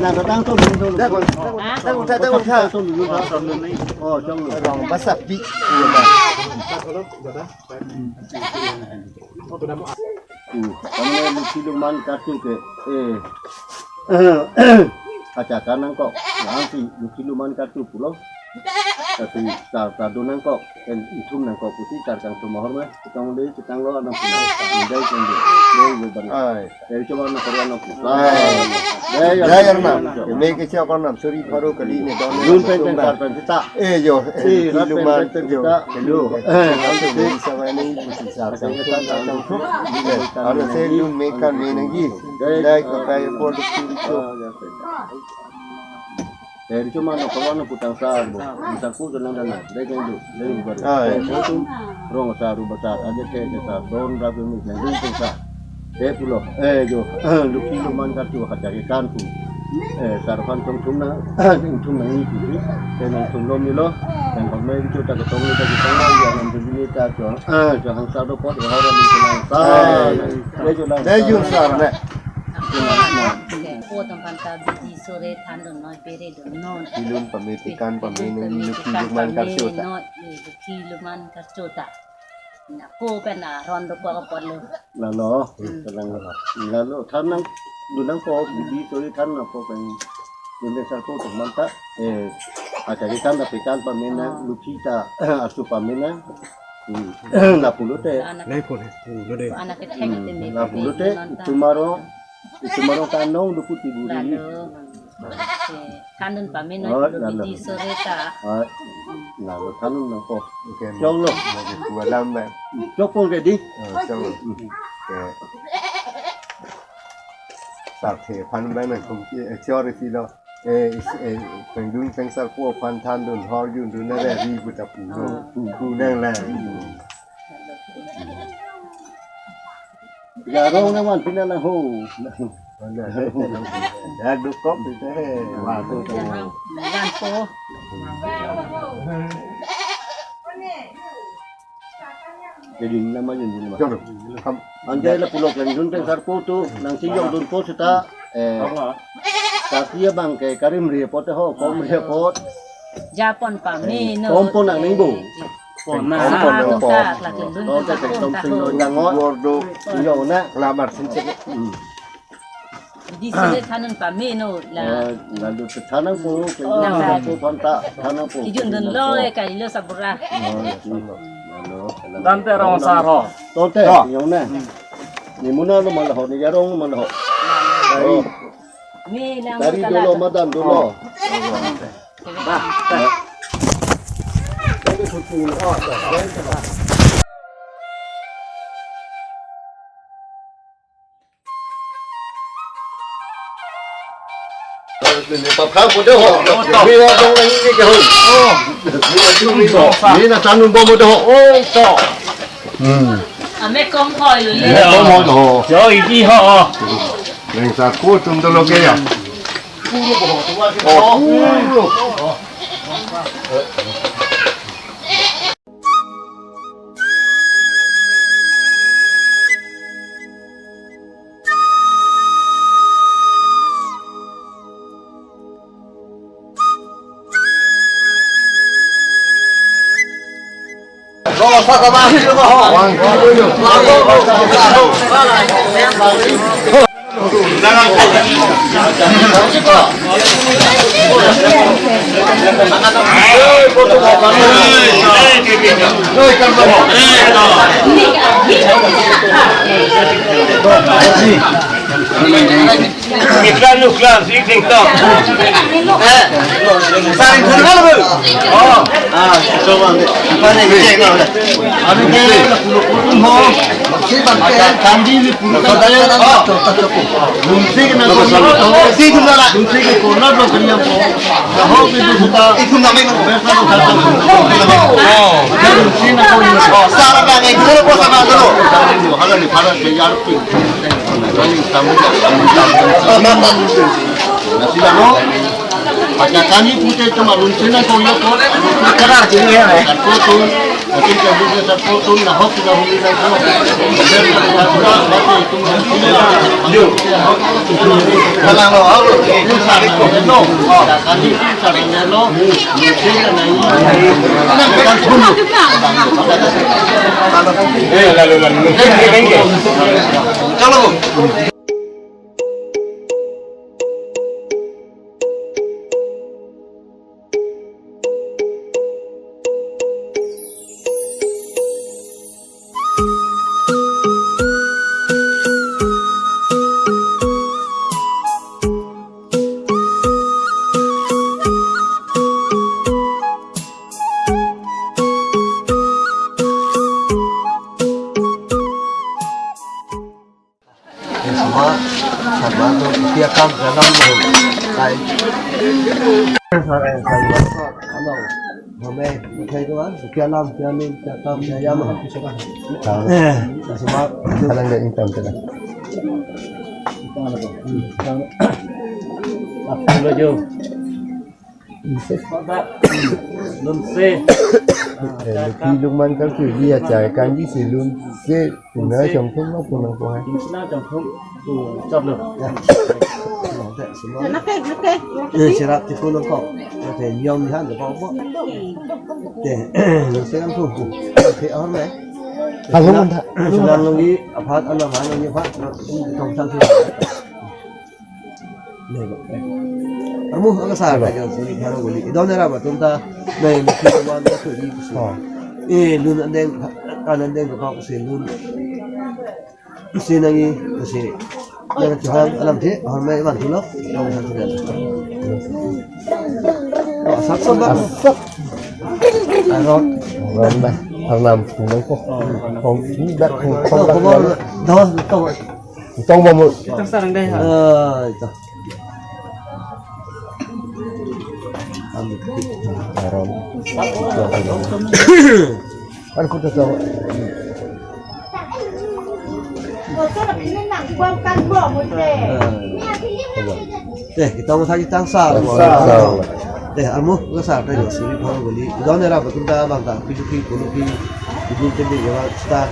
Tang, tang, tang, tang, tang. Hah? Tang, tang, tang, tang. Oh, tang. Rong Basapi. Uh, kami Luki Luman Kartu ke, eh, acha kanang kok, nang si Luki Luman Kartu pulo. Tapi tar, tar do nangkok, kan itum nangkok pusi tar kangtum ahormu, chetong le, chetonglo, anam pulo. Indai kan de. Dei, dei, bang. Ai. Dei, coba nang korea nang pulo. Ai. Dei, dei, arnam. Dei, arnam. Keme ke sia arnam, suri pharo kali ne don. Lun pen pen tar pen seta. Eh, jo. Eh, Luki rat pen Luman, pen pen jo. Seta. Hello. Eh, antum bisa main ini, bisa tar kangtum, tar kangtum. Eh, ano se lun me kan me nangji. Dei, dei, kakai por duk tu. Dei, cuma no kawan no putang sa, bu. Bisa ku tenang tenang. Dei, kan du. Dei, bubar. Ah, ya. Dei, tu rong sa, ru basa, aja ke, ke sa, don rapi mi, yang dun sa. Dei pulo, eh, jo, Luki Luman Kartu, kacari kan pu. Eh, sarpan tung tung na, tung tung na ni pu. Dei, nang tung lom ni lo. Yang kami itu tak ketong ni, tak ketong lagi, yang nanti ini tak jo. Ah, jo hangsa do pot, ya, orang ni tenang sa. Ah, ya. Dei, jo, tenang sa. Dei, jo, sa, ne. Ko tong kan ta bidi sore thandun noi, pere dun noi. Pilun pame pekan pame nangji Luki Luman Kartu ta. Luki Luman Kartu ta. Na ko pen na ron do ko apot lo. Lalo, hmm, tenang. Lalo, than nang, dun nangpo, bidi sore than nangpo pen. Dun nang sarpo tum manta. Eh, acha di than ta pekan pame nang, oh, Luki ta, asu pame nang. Hmm. Lapulote. Anak. Lapulote. Anak kethek. Hmm. Lapulote, itum arong, itum arong ta nong duku tiburi. Lalo. Si thandun pame noi, oh, lalo. Bidi sore ta. Ah, lalo thandun nangpo. Oke, choklo. Mau ke dua lam, Bang. Chokpo ke dei. Oh, choklo. Hmm. Oke. Sarthe aphan bang nang kung ki, eh, chor isi lo. Eh, is, eh, pengdun pengsarpo aphan thandun hor jun dun na re ri buta pu lo. Pu, pu nang la. Jarong na man pina na ho. Mana? Dak dukok itu he. Waduh. Jarong. Wan po. Jadi nama jadi nama. Jom. Kam. Anjai lapulo pengdun pengsarpo tu, nang si jongdunpo seta, eh, tapi abang ke karim ri apot ho, kom ri apot. Japon pame noi. Kom pon nang ning bo. Pon nang. Kom pon nang po. Tom te tom sing lo jangot. Bordo. Yo na. Lamar sing cek. Hmm. Bidi sore thandun pame noi la. Eh, lalu ke than nangpo, ke, oh, than nangpo, panta, than nangpo. Kijun dunlo, eh, kalilo sabura. Oh, ya, sih. Lalu, lalu. Tangte rong sar ho. Tangte, oh, yang na. Hmm. Ni muna lo malah ho, ni jarong lo malah ho. Tari. Ni lang. Tari dolo, madan dolo. Oh. Bah, bah. Papha pute ho. Mira dong lagi ni ke ho. Oh. Mira tu mira. Mira thandun bom pute ho. Oh, to. Hmm. Ame kom hoi lo le. Ame kom hoi lo. Yo, iti ho. Pengsarpo atum dolo ke ya. Oh, puro. Iklan, iklan, si TikTok. Eh, saring saring kalau bu. Oh. Ah, coba ambil. Apa ni? Cek lah. Anu ke, pulo pulo ho. Si bangke, kandi ni pulo kan. Oh. Bungsi kena ko. Si dulu lah. Bungsi ke corner lo kena ko. Tahu itu sudah. Itu namanya. Oh. Bungsi na ko. Oh, sarap lang eh. Dulu po sama dulu. Hala ni para bayar pi. Nasi lalo, pakai kami putih cuma lunsin dan koyo ko. Karar jadi ya, eh. Kartu tu. Semua, sama tu, dia kam dalam tu. Kai. Sa-, eh, sa-, ano, hame, kai tu kan, dia lam, dia ni, dia kam, dia yam, ha. Eh, semua. Kadang dia intam tu kan. Apa lo jo? Lunse. Lunse. Eh, Luki Luman kan tu dia cai kan di si Lunse. Puna Lunse. Chongthum lo puna ko hai. Puna Chongthum. Tu chop lo. Ya. Nake, nake. Eh, sirap tiku lo ko. Nake nyom ni han ko ko. Te, Lunse kan tu. Te or me. Halo, mantha. Sudah lagi, apa, anak mana ni, apa? Tong sang tu. Nek, eh. Armu, akasar, coba. Ajo, suri pharo guli. Idon era ba, tum ta, nai, mukhi kawan, ta, suri, suri. Oh. Eh, lun andeng, kan andeng, kok, si lun. Si nangi, si. Nang chuhang, alam si, ahormai, man, tulo. Nang, sa, sa, sa. Oh, sat, sat, ba. Sat. Aron. Aron, ba. Arnam, tumang, kok. Oh, kong, ini, ba, kong, kong, ba, kong, ba. Dah, dah. Tong ba mo. Ito sa lang dai ha. Ah, ito. Aron. Ano po ito? Eh, kita mau tanya tang sa. Sa. Eh, armu, akasar, tayo, suri pharo guli. Idon era ba, tum ta, bang ta, piluki, puluki, ibu tende, ya, sta.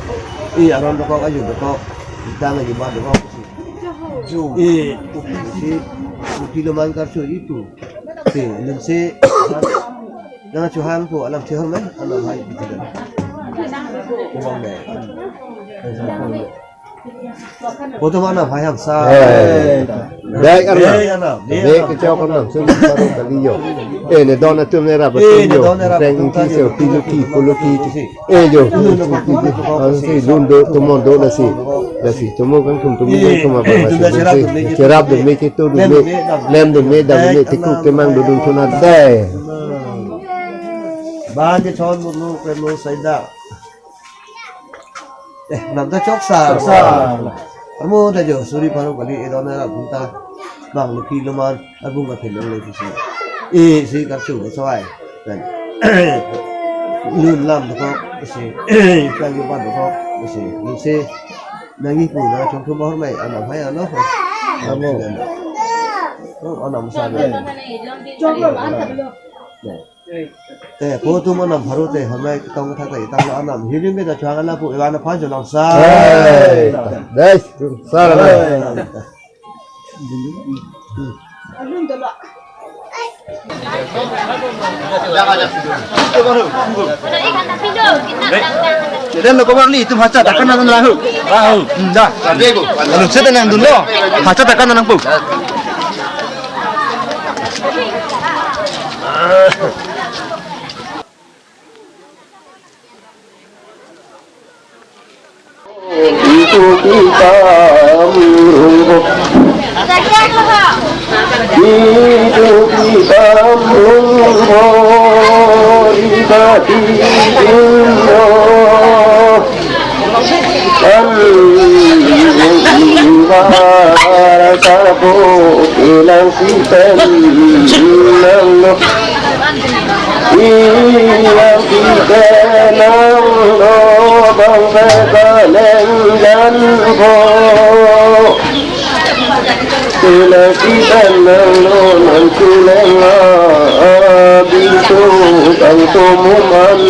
Eh, aron dokok, ayu dokok. Kita lagi ba dokok. Jo. Eh, si, Luki Luman karcho itu. Si, Lunse, nang chuhang po, alam si ahormai, alam hai, gitu kan. Kumang deh. Foto mana, hai, ham sa. Eh. Dai, arnam. Dai, arnam. Dai, kechok, arnam. Suri pharo kali jo. Eh, ne don atum ne rap atum jo. Ne don ne rap atum ta jo. Peng isi, piluki, puluki. Eh, jo. Ano si, lun do, tumon do, lasi. Lasi, tumon kan tum, tumon kan tum, apa, lasi. Cherap do me, chetu do me, lem do me, dam do me, tiku kemang do dun tuna dai. Ban je chon mo, mo, mo, saida. Eh, nam ta chok sa. Chok sa. Armu ta jo, suri pharo kali, idon era ba tum ta. Bang Luki Luman. Arbung ka thilong le si. Eh, si karcho ko sawai. Dan. Lun lam dokok, si. Kang yupan dokok, si. Lunse. Nangji puna Chongthum ahormai, alam hai ano. Amo. Oh, alam sa. Chongthum, alam. Ya. Te, po tum alam pharo te, ahormai tong thak te, tang lo alam. Hirim ke ta chuang alam pu, iwan aphan jo lang sa. Hey. Dai, sa la. Hey. Dan lo kabar li, itum hacha takan nang lahu. Lahu. Hmm, dah. Lalu saya nang dun lo. Hacha takan nang pu. Itu kita merungkuk. Itu kita merungkuk. Ibadi Indo. Kan iwar sapo ilang si pen nang lo. Ilang si pen nang lo bang pe kaleng jan ko. Ilang si pen nang lo nang kuleng a bintu tang tumuman.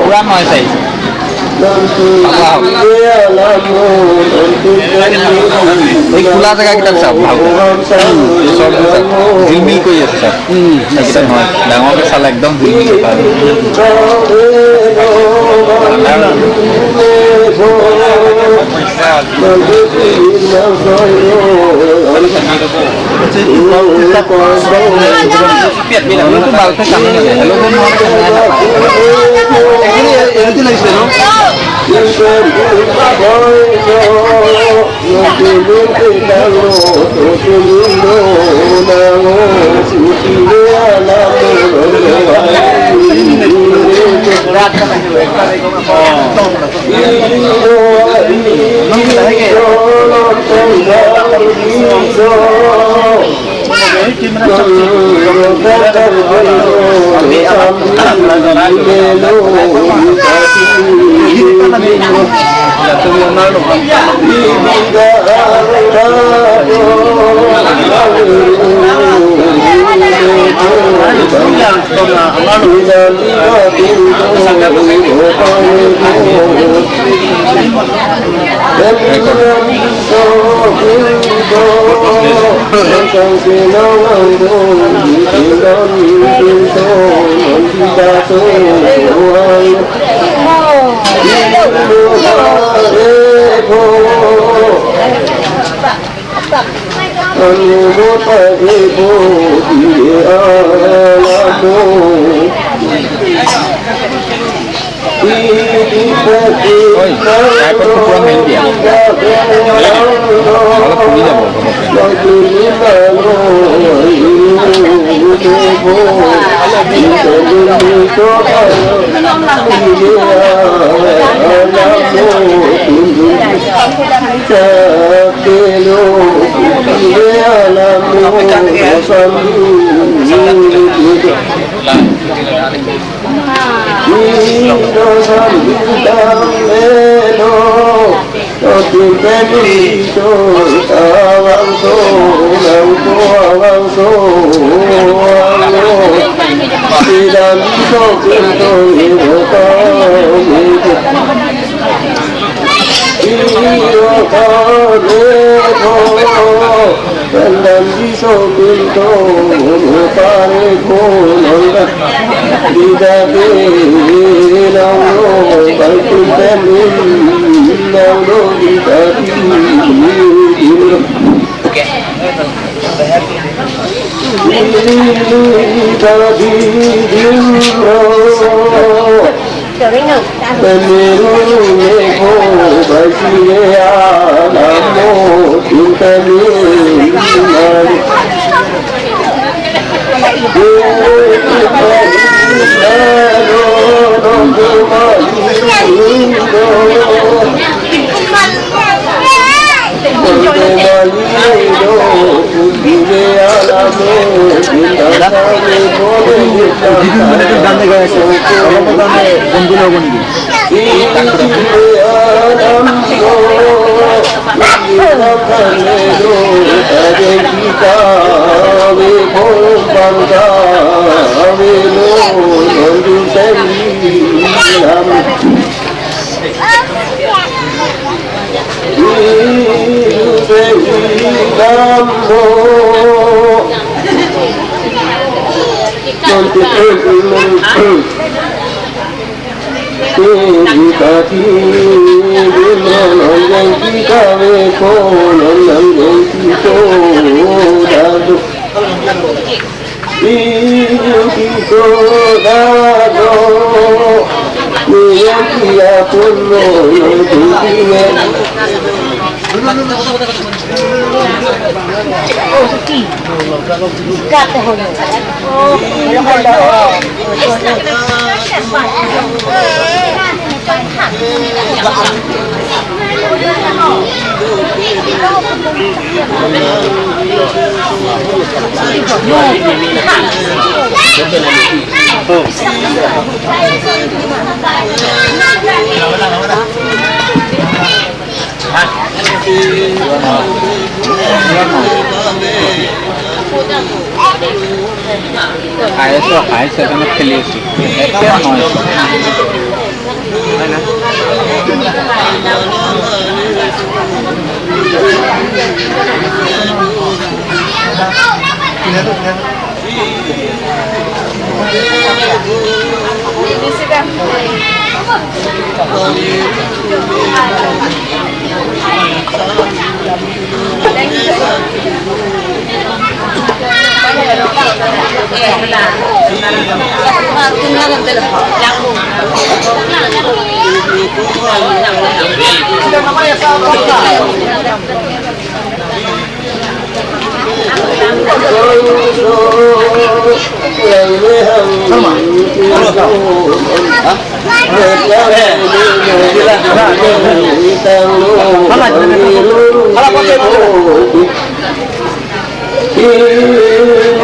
Pulang mau saya. Apa? Ini pula saya kita bisa. Sob bisa. Jilmi ko ya bisa. Hmm, kita mau. Dangor ke salak dong jilmi ko. Oi, tripod টো পুৰা মেলি দিয়া। অলপ ফুলি যাব ঘপককে। Ayo, so, ayo, so, kami clear sih. Oke, no.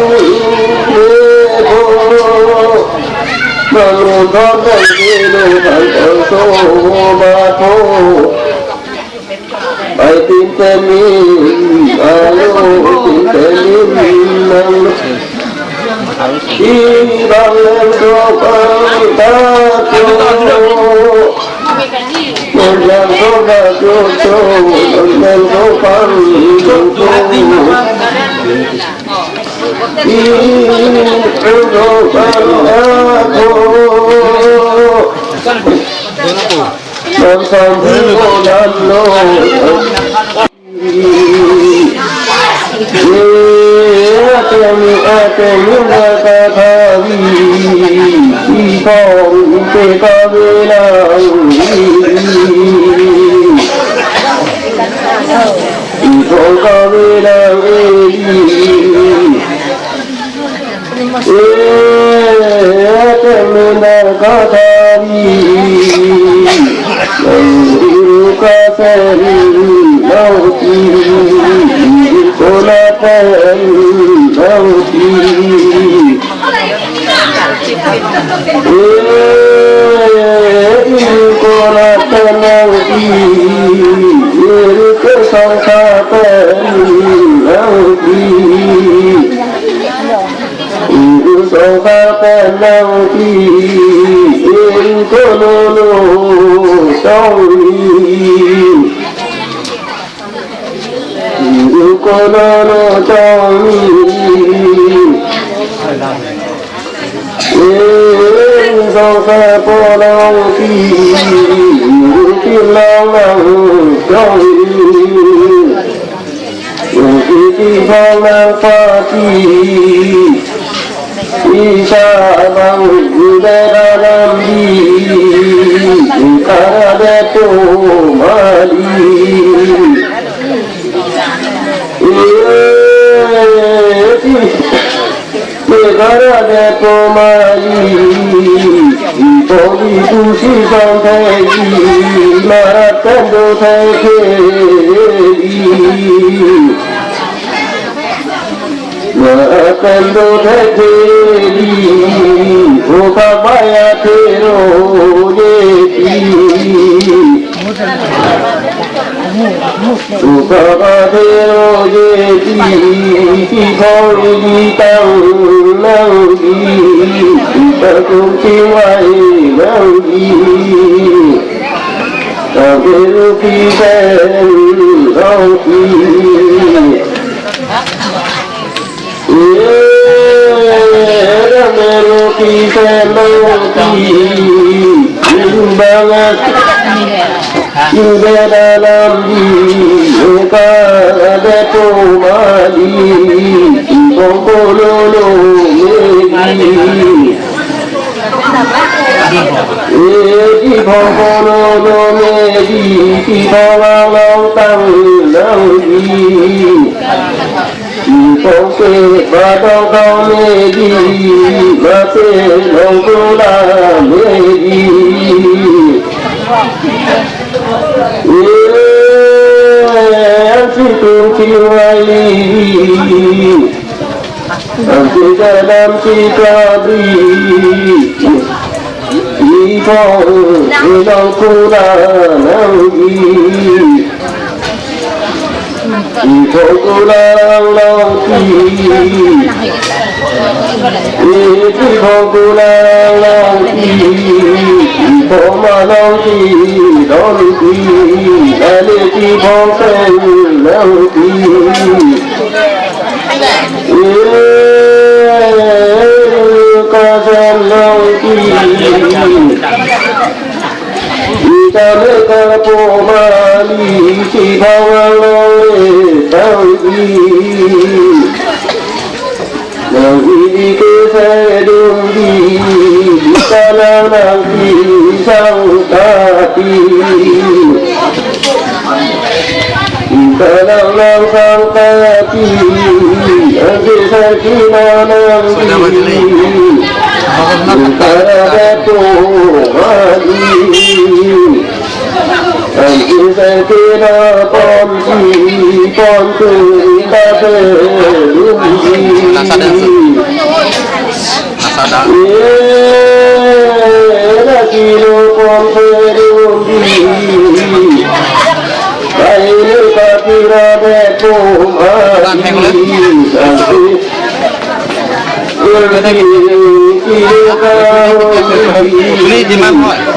Ai tin temin, alo tin temin, nang ibang leng so pang ta cho, ibang so pang ta cho, ibang leng so pang ta cho. Isa bang dalam di kara de tu mali. Kara de tu mali. Poli tu si bang thai di marat kan do thai ke di. Matando thekthedi, o kabaya thero jeti. O kaba thero jeti, kithoi di tang nangji, takum chingvai nangji. Kabiru kisen rongki. Era melo kisen rongki. Bangat. Sudah dalam di muka ada tomali. Bongkololo medi. Edi bongkolo no medi, di bongkolo tang nangji. Di bongke badong dong medi, mate bongkola medi. Eh, ansi tung chingvai. Ansi dalam si kabri. Ipong ilong kula nangji. Ipong kula nangji. Ipong kula nangji. Ipong manangji. Donji. Ale ipong sen nangji. Kasan nangji. Itame karpo mali si bawang nangji. Nangji ke sedung di. Kalang nangji sang kati. Kalang nang sang kati, anke sakina nangji. Kara beto mali. Anke sakina ponsi, ponsi kape. Nasa dan. Nasa dan. Eh, Beli di mana?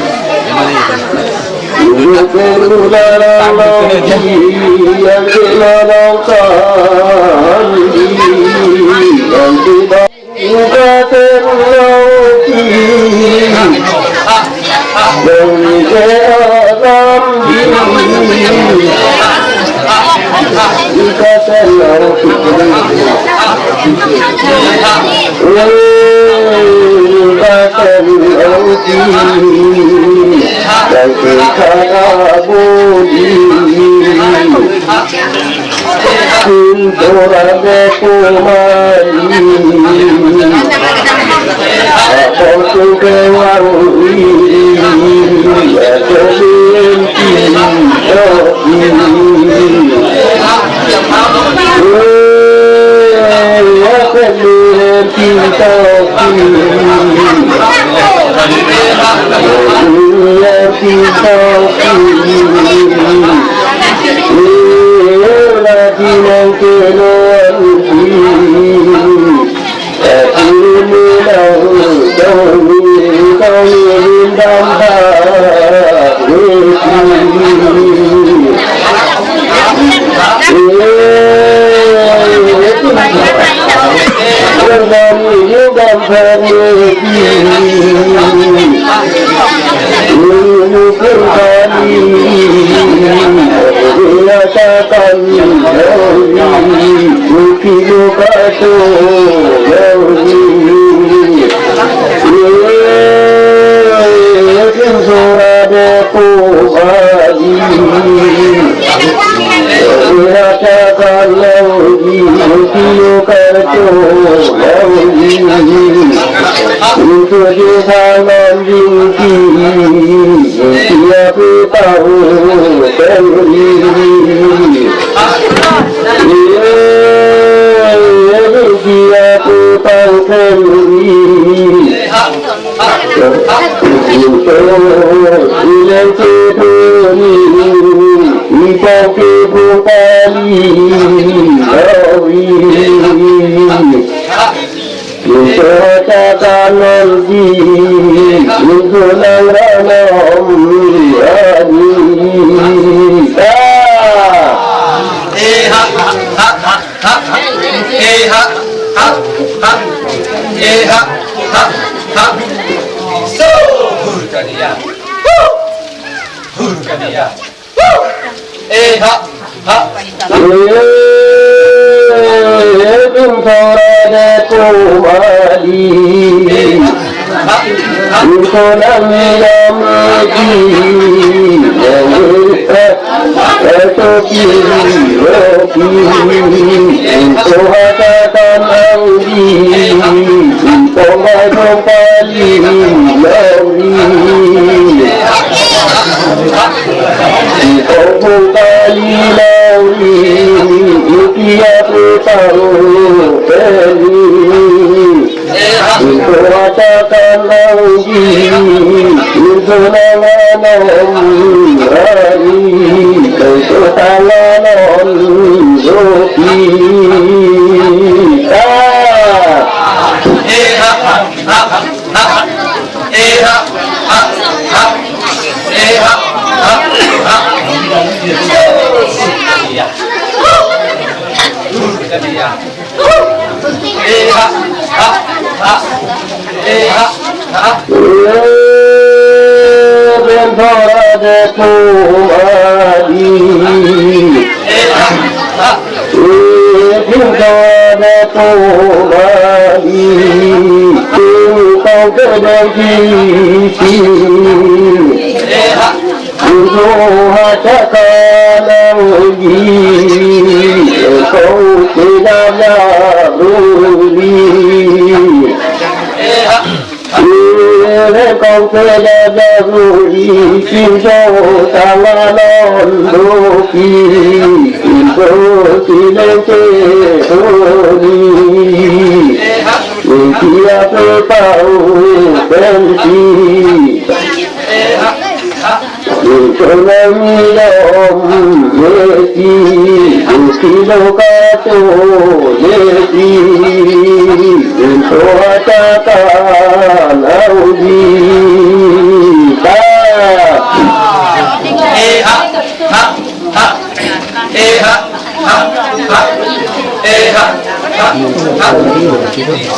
Eh,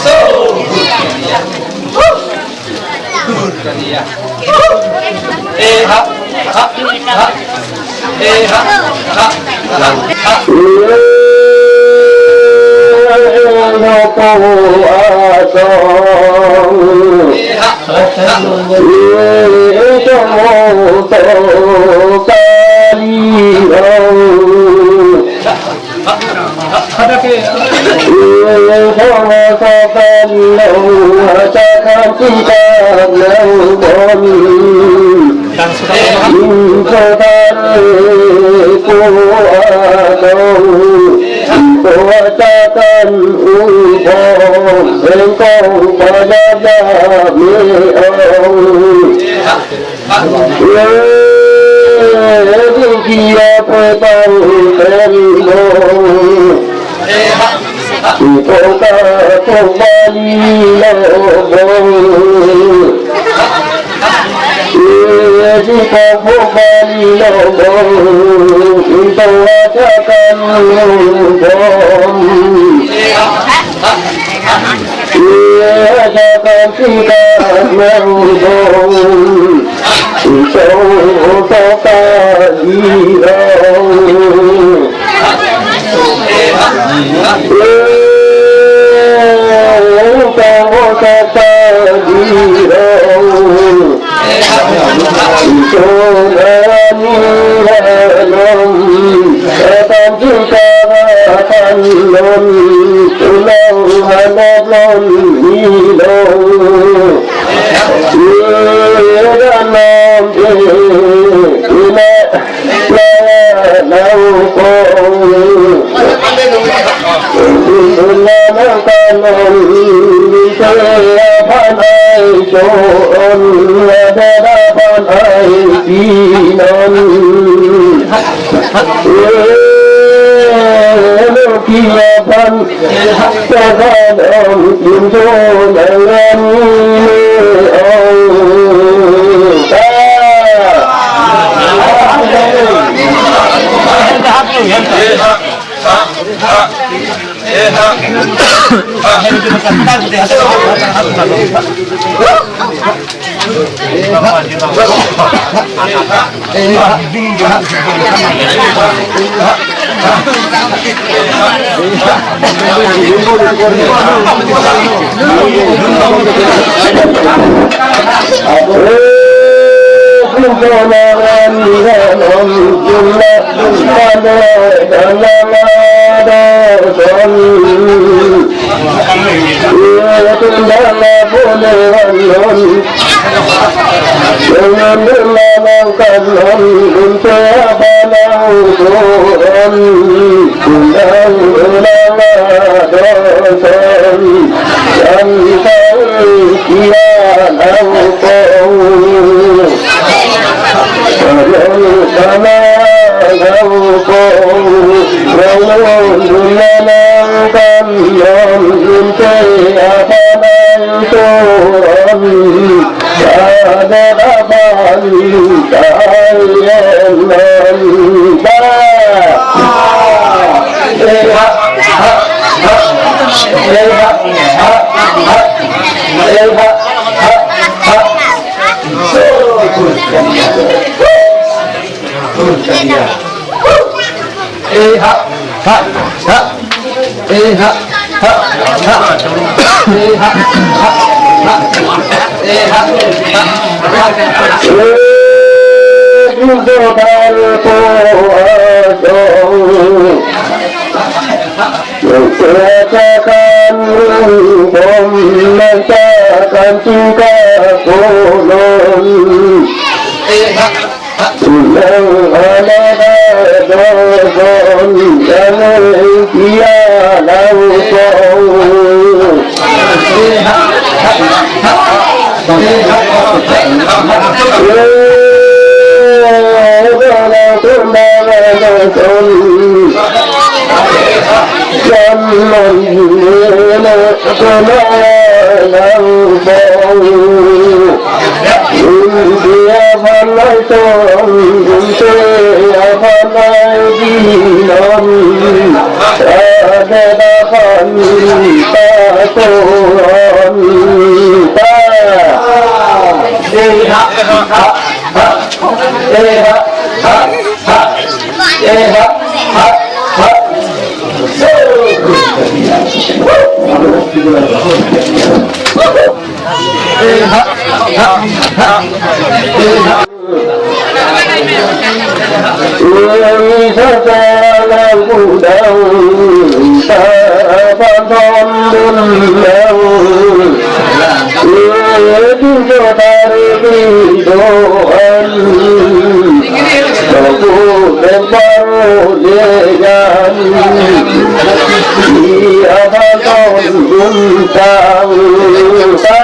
ha, ha, ha. Eh, ha, ha, ha, ha. Eh, ha, ha, ha. Atoron ta. Eh, ha, ha, ha. Eh, ha, ha, ha. Eh, ha, ha, ha. So. Eh, ha, ha, ha. Eh, ha. Ui, sasalang kudang, tapan tondun lang. Ui, pintu tari pintu an. Tungku tempar degan. Di apan tondun tang. Sa.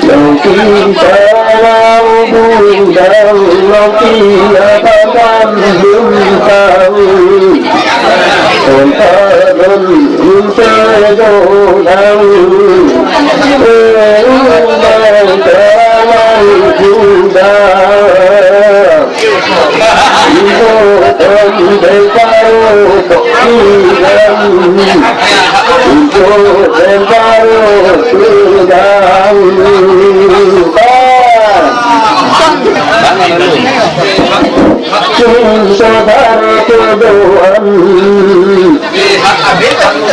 Nongki sarang budang, nongki apakan bintang. Ontaron inte godang, eh, umai sarang budang.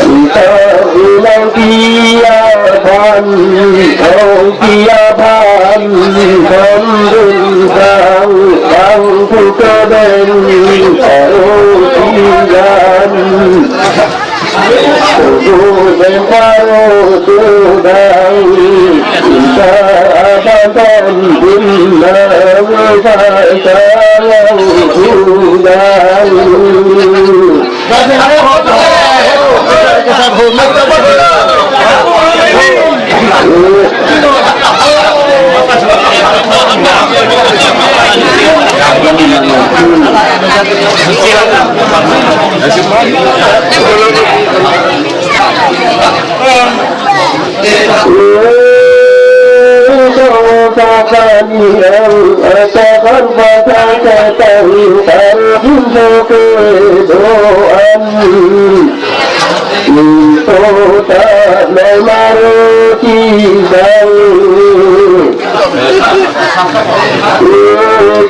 Ita bilang dia pan, oh dia pan, pan dun bang, bang tu keben, oh dia. Tugu beng paru tudang, ta apan ton bun na, ta salang tudang. Ito ta memaro kisang.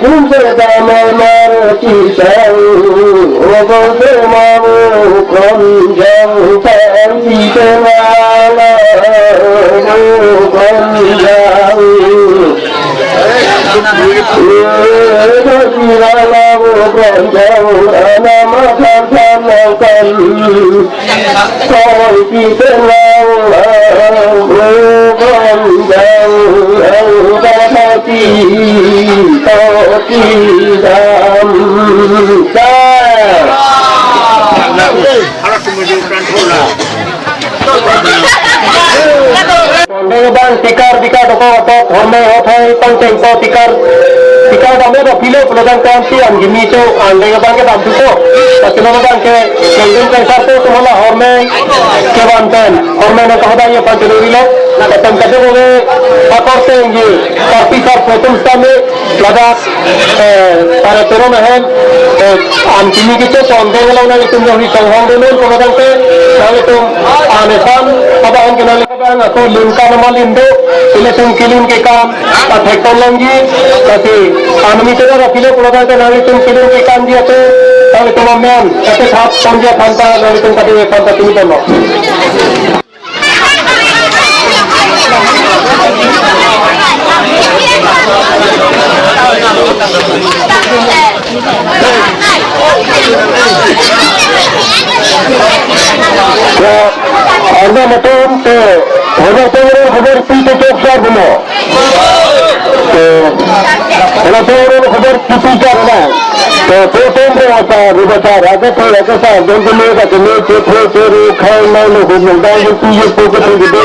Kumse ta memaro kisang. Ogo se mamu konjang, pansi tenala konjang. Ogo si lala konjang, anama kan kan kan. Koi pi penang ang bukan jang ang bahati toti dam. Bang tikar bika dokok atok horme hothai pangcheng to tikar. Tikar dame do pilo pulo dang kan ti an gimi to an deng bang ke dam tu to. Pati lo bang ke kendun ke sar to tumhala horme ke ban pen. Horme na kahoda ye pangcheng rilo. Katem kade bole pakor tenggi. Tapi sar petum stame ladak, eh, para turun ahem, eh, an gimi kito pon deng lo nang itum jong hi songhong dun pulo dang ke. Nang itum an esan pada an kenal. Bang aku lun kan nama lun do, ilitum kelun ke kam, pathek tolongji, kasi, anu mi tera pilo pulo kan nang itum kelun ke kam dia tu, nang itum amen, kasi thap tongji aphanta, nang itum kati aphanta tini tono. Ya, anda betul ke, orang orang khobor pi tu chok sar dulu. Ke, orang orang khobor pi tu chok na. Ke, tu tu tu apa, rupa sar, ada tu, ada sar, dan tu mereka tu mereka tu tu tu khai mai lo, hubung dan tu tu tu tu tu tu.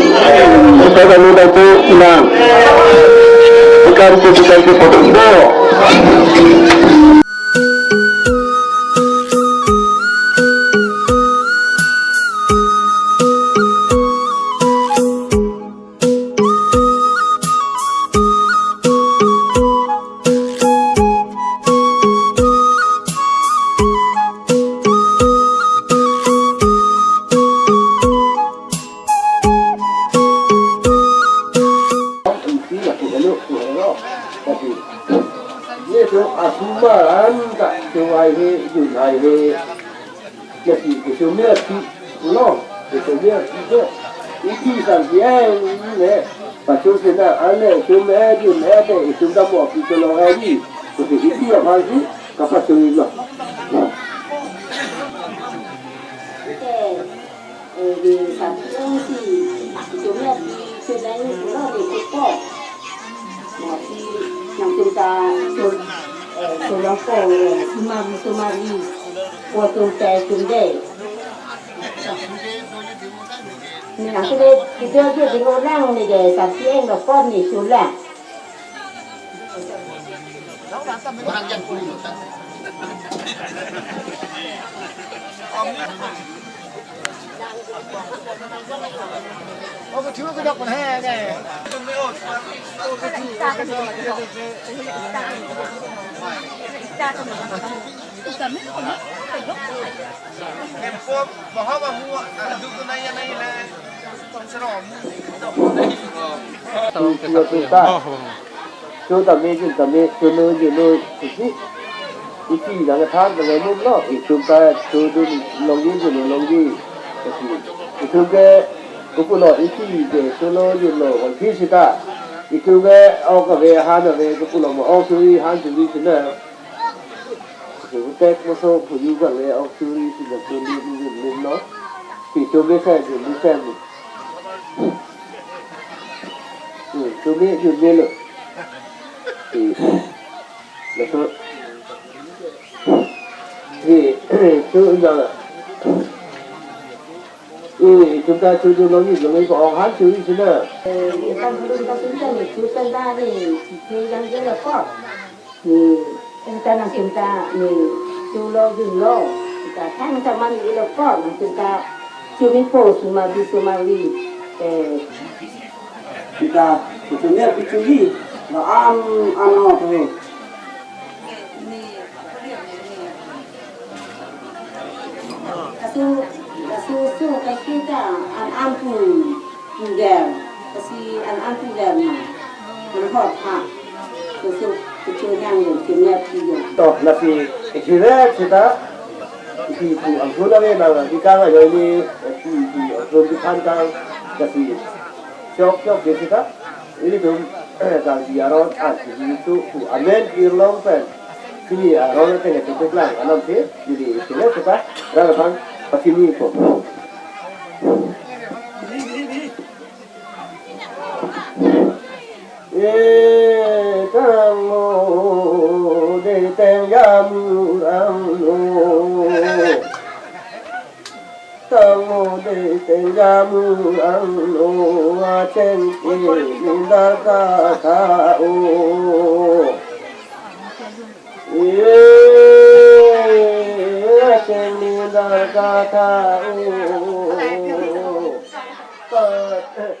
Kita kami bantu inang. Bukan kita kita foto. Isi laki anu, anu, tapi. Ye tu asuma an tak tu ai he, jun ai he. Lasi, itum ya si, lo, itum ya si jo. Isi sang si ai ne. Pasu sina ale, itum eh, jun eh, te, itum ta mo, itum lo ai ni. Tapi isi apa si, kapasui lo. Eh, di samping si, itum ya di Chennai pulo di Kupo. Nah, si yang cerita, eh, Solongko, eh, Sumari, Sumari, Kuatum Teh Tunde. Ni, aku deh, kita aja di orang ni deh, samping lo kon ni sulang. Tong serong. Tong serong. Tong serong. Cho tame jun tame, cho lo jun lo, isi. Isi nang than nang mum lo, itum ta chodun longji jun longji. Itum ke kopulo isi ke cho lo jun lo, wal phi sita. Itum ke ok ave, han ave, kopulo mo ok churi, han churi sina. Itum tek moso phuju bang le ok churi sina, cho lo jun jun lo. Itum ke sa jun jun sa. Hmm, tumi jun me lo. Hmm. Laso. Hi, tu na. Hmm, itum ta tu tu longji, longji ko ong han tu isi na. Eh, ikan belum kasih kan, tu kan tadi, tu yang dia apa? Ni, kita nang cinta ni, chulo julo, kita kan sama ni ilo ko, nang cinta, cumi po, sumari, sumari, eh. Kita, itum ya pichuli, lo am, ano, tuh. Kasu, kasu, su, kasu ta, an, an pun, pun gel, kasi an, an pun gel na, an hot ha, kasu, kasu yang gel, kinyap kiyo. Toh, lasi, ekira kita, Pi pu angthun ave nang, pi kang ajoine, pi pu angthun pi phan kang, lasi chok chok ke sita, ilitum, kang pi aron, ah, pi pu pu amen irlong pen, pini aron ateng ke tuklang, anam si, ili sila sita, rang rang, pasini ko. E tangmo de teng jamu angno. Tangmo de teng jamu angno, acheng ke nindar katha o. E acheng nindar katha o. Ka-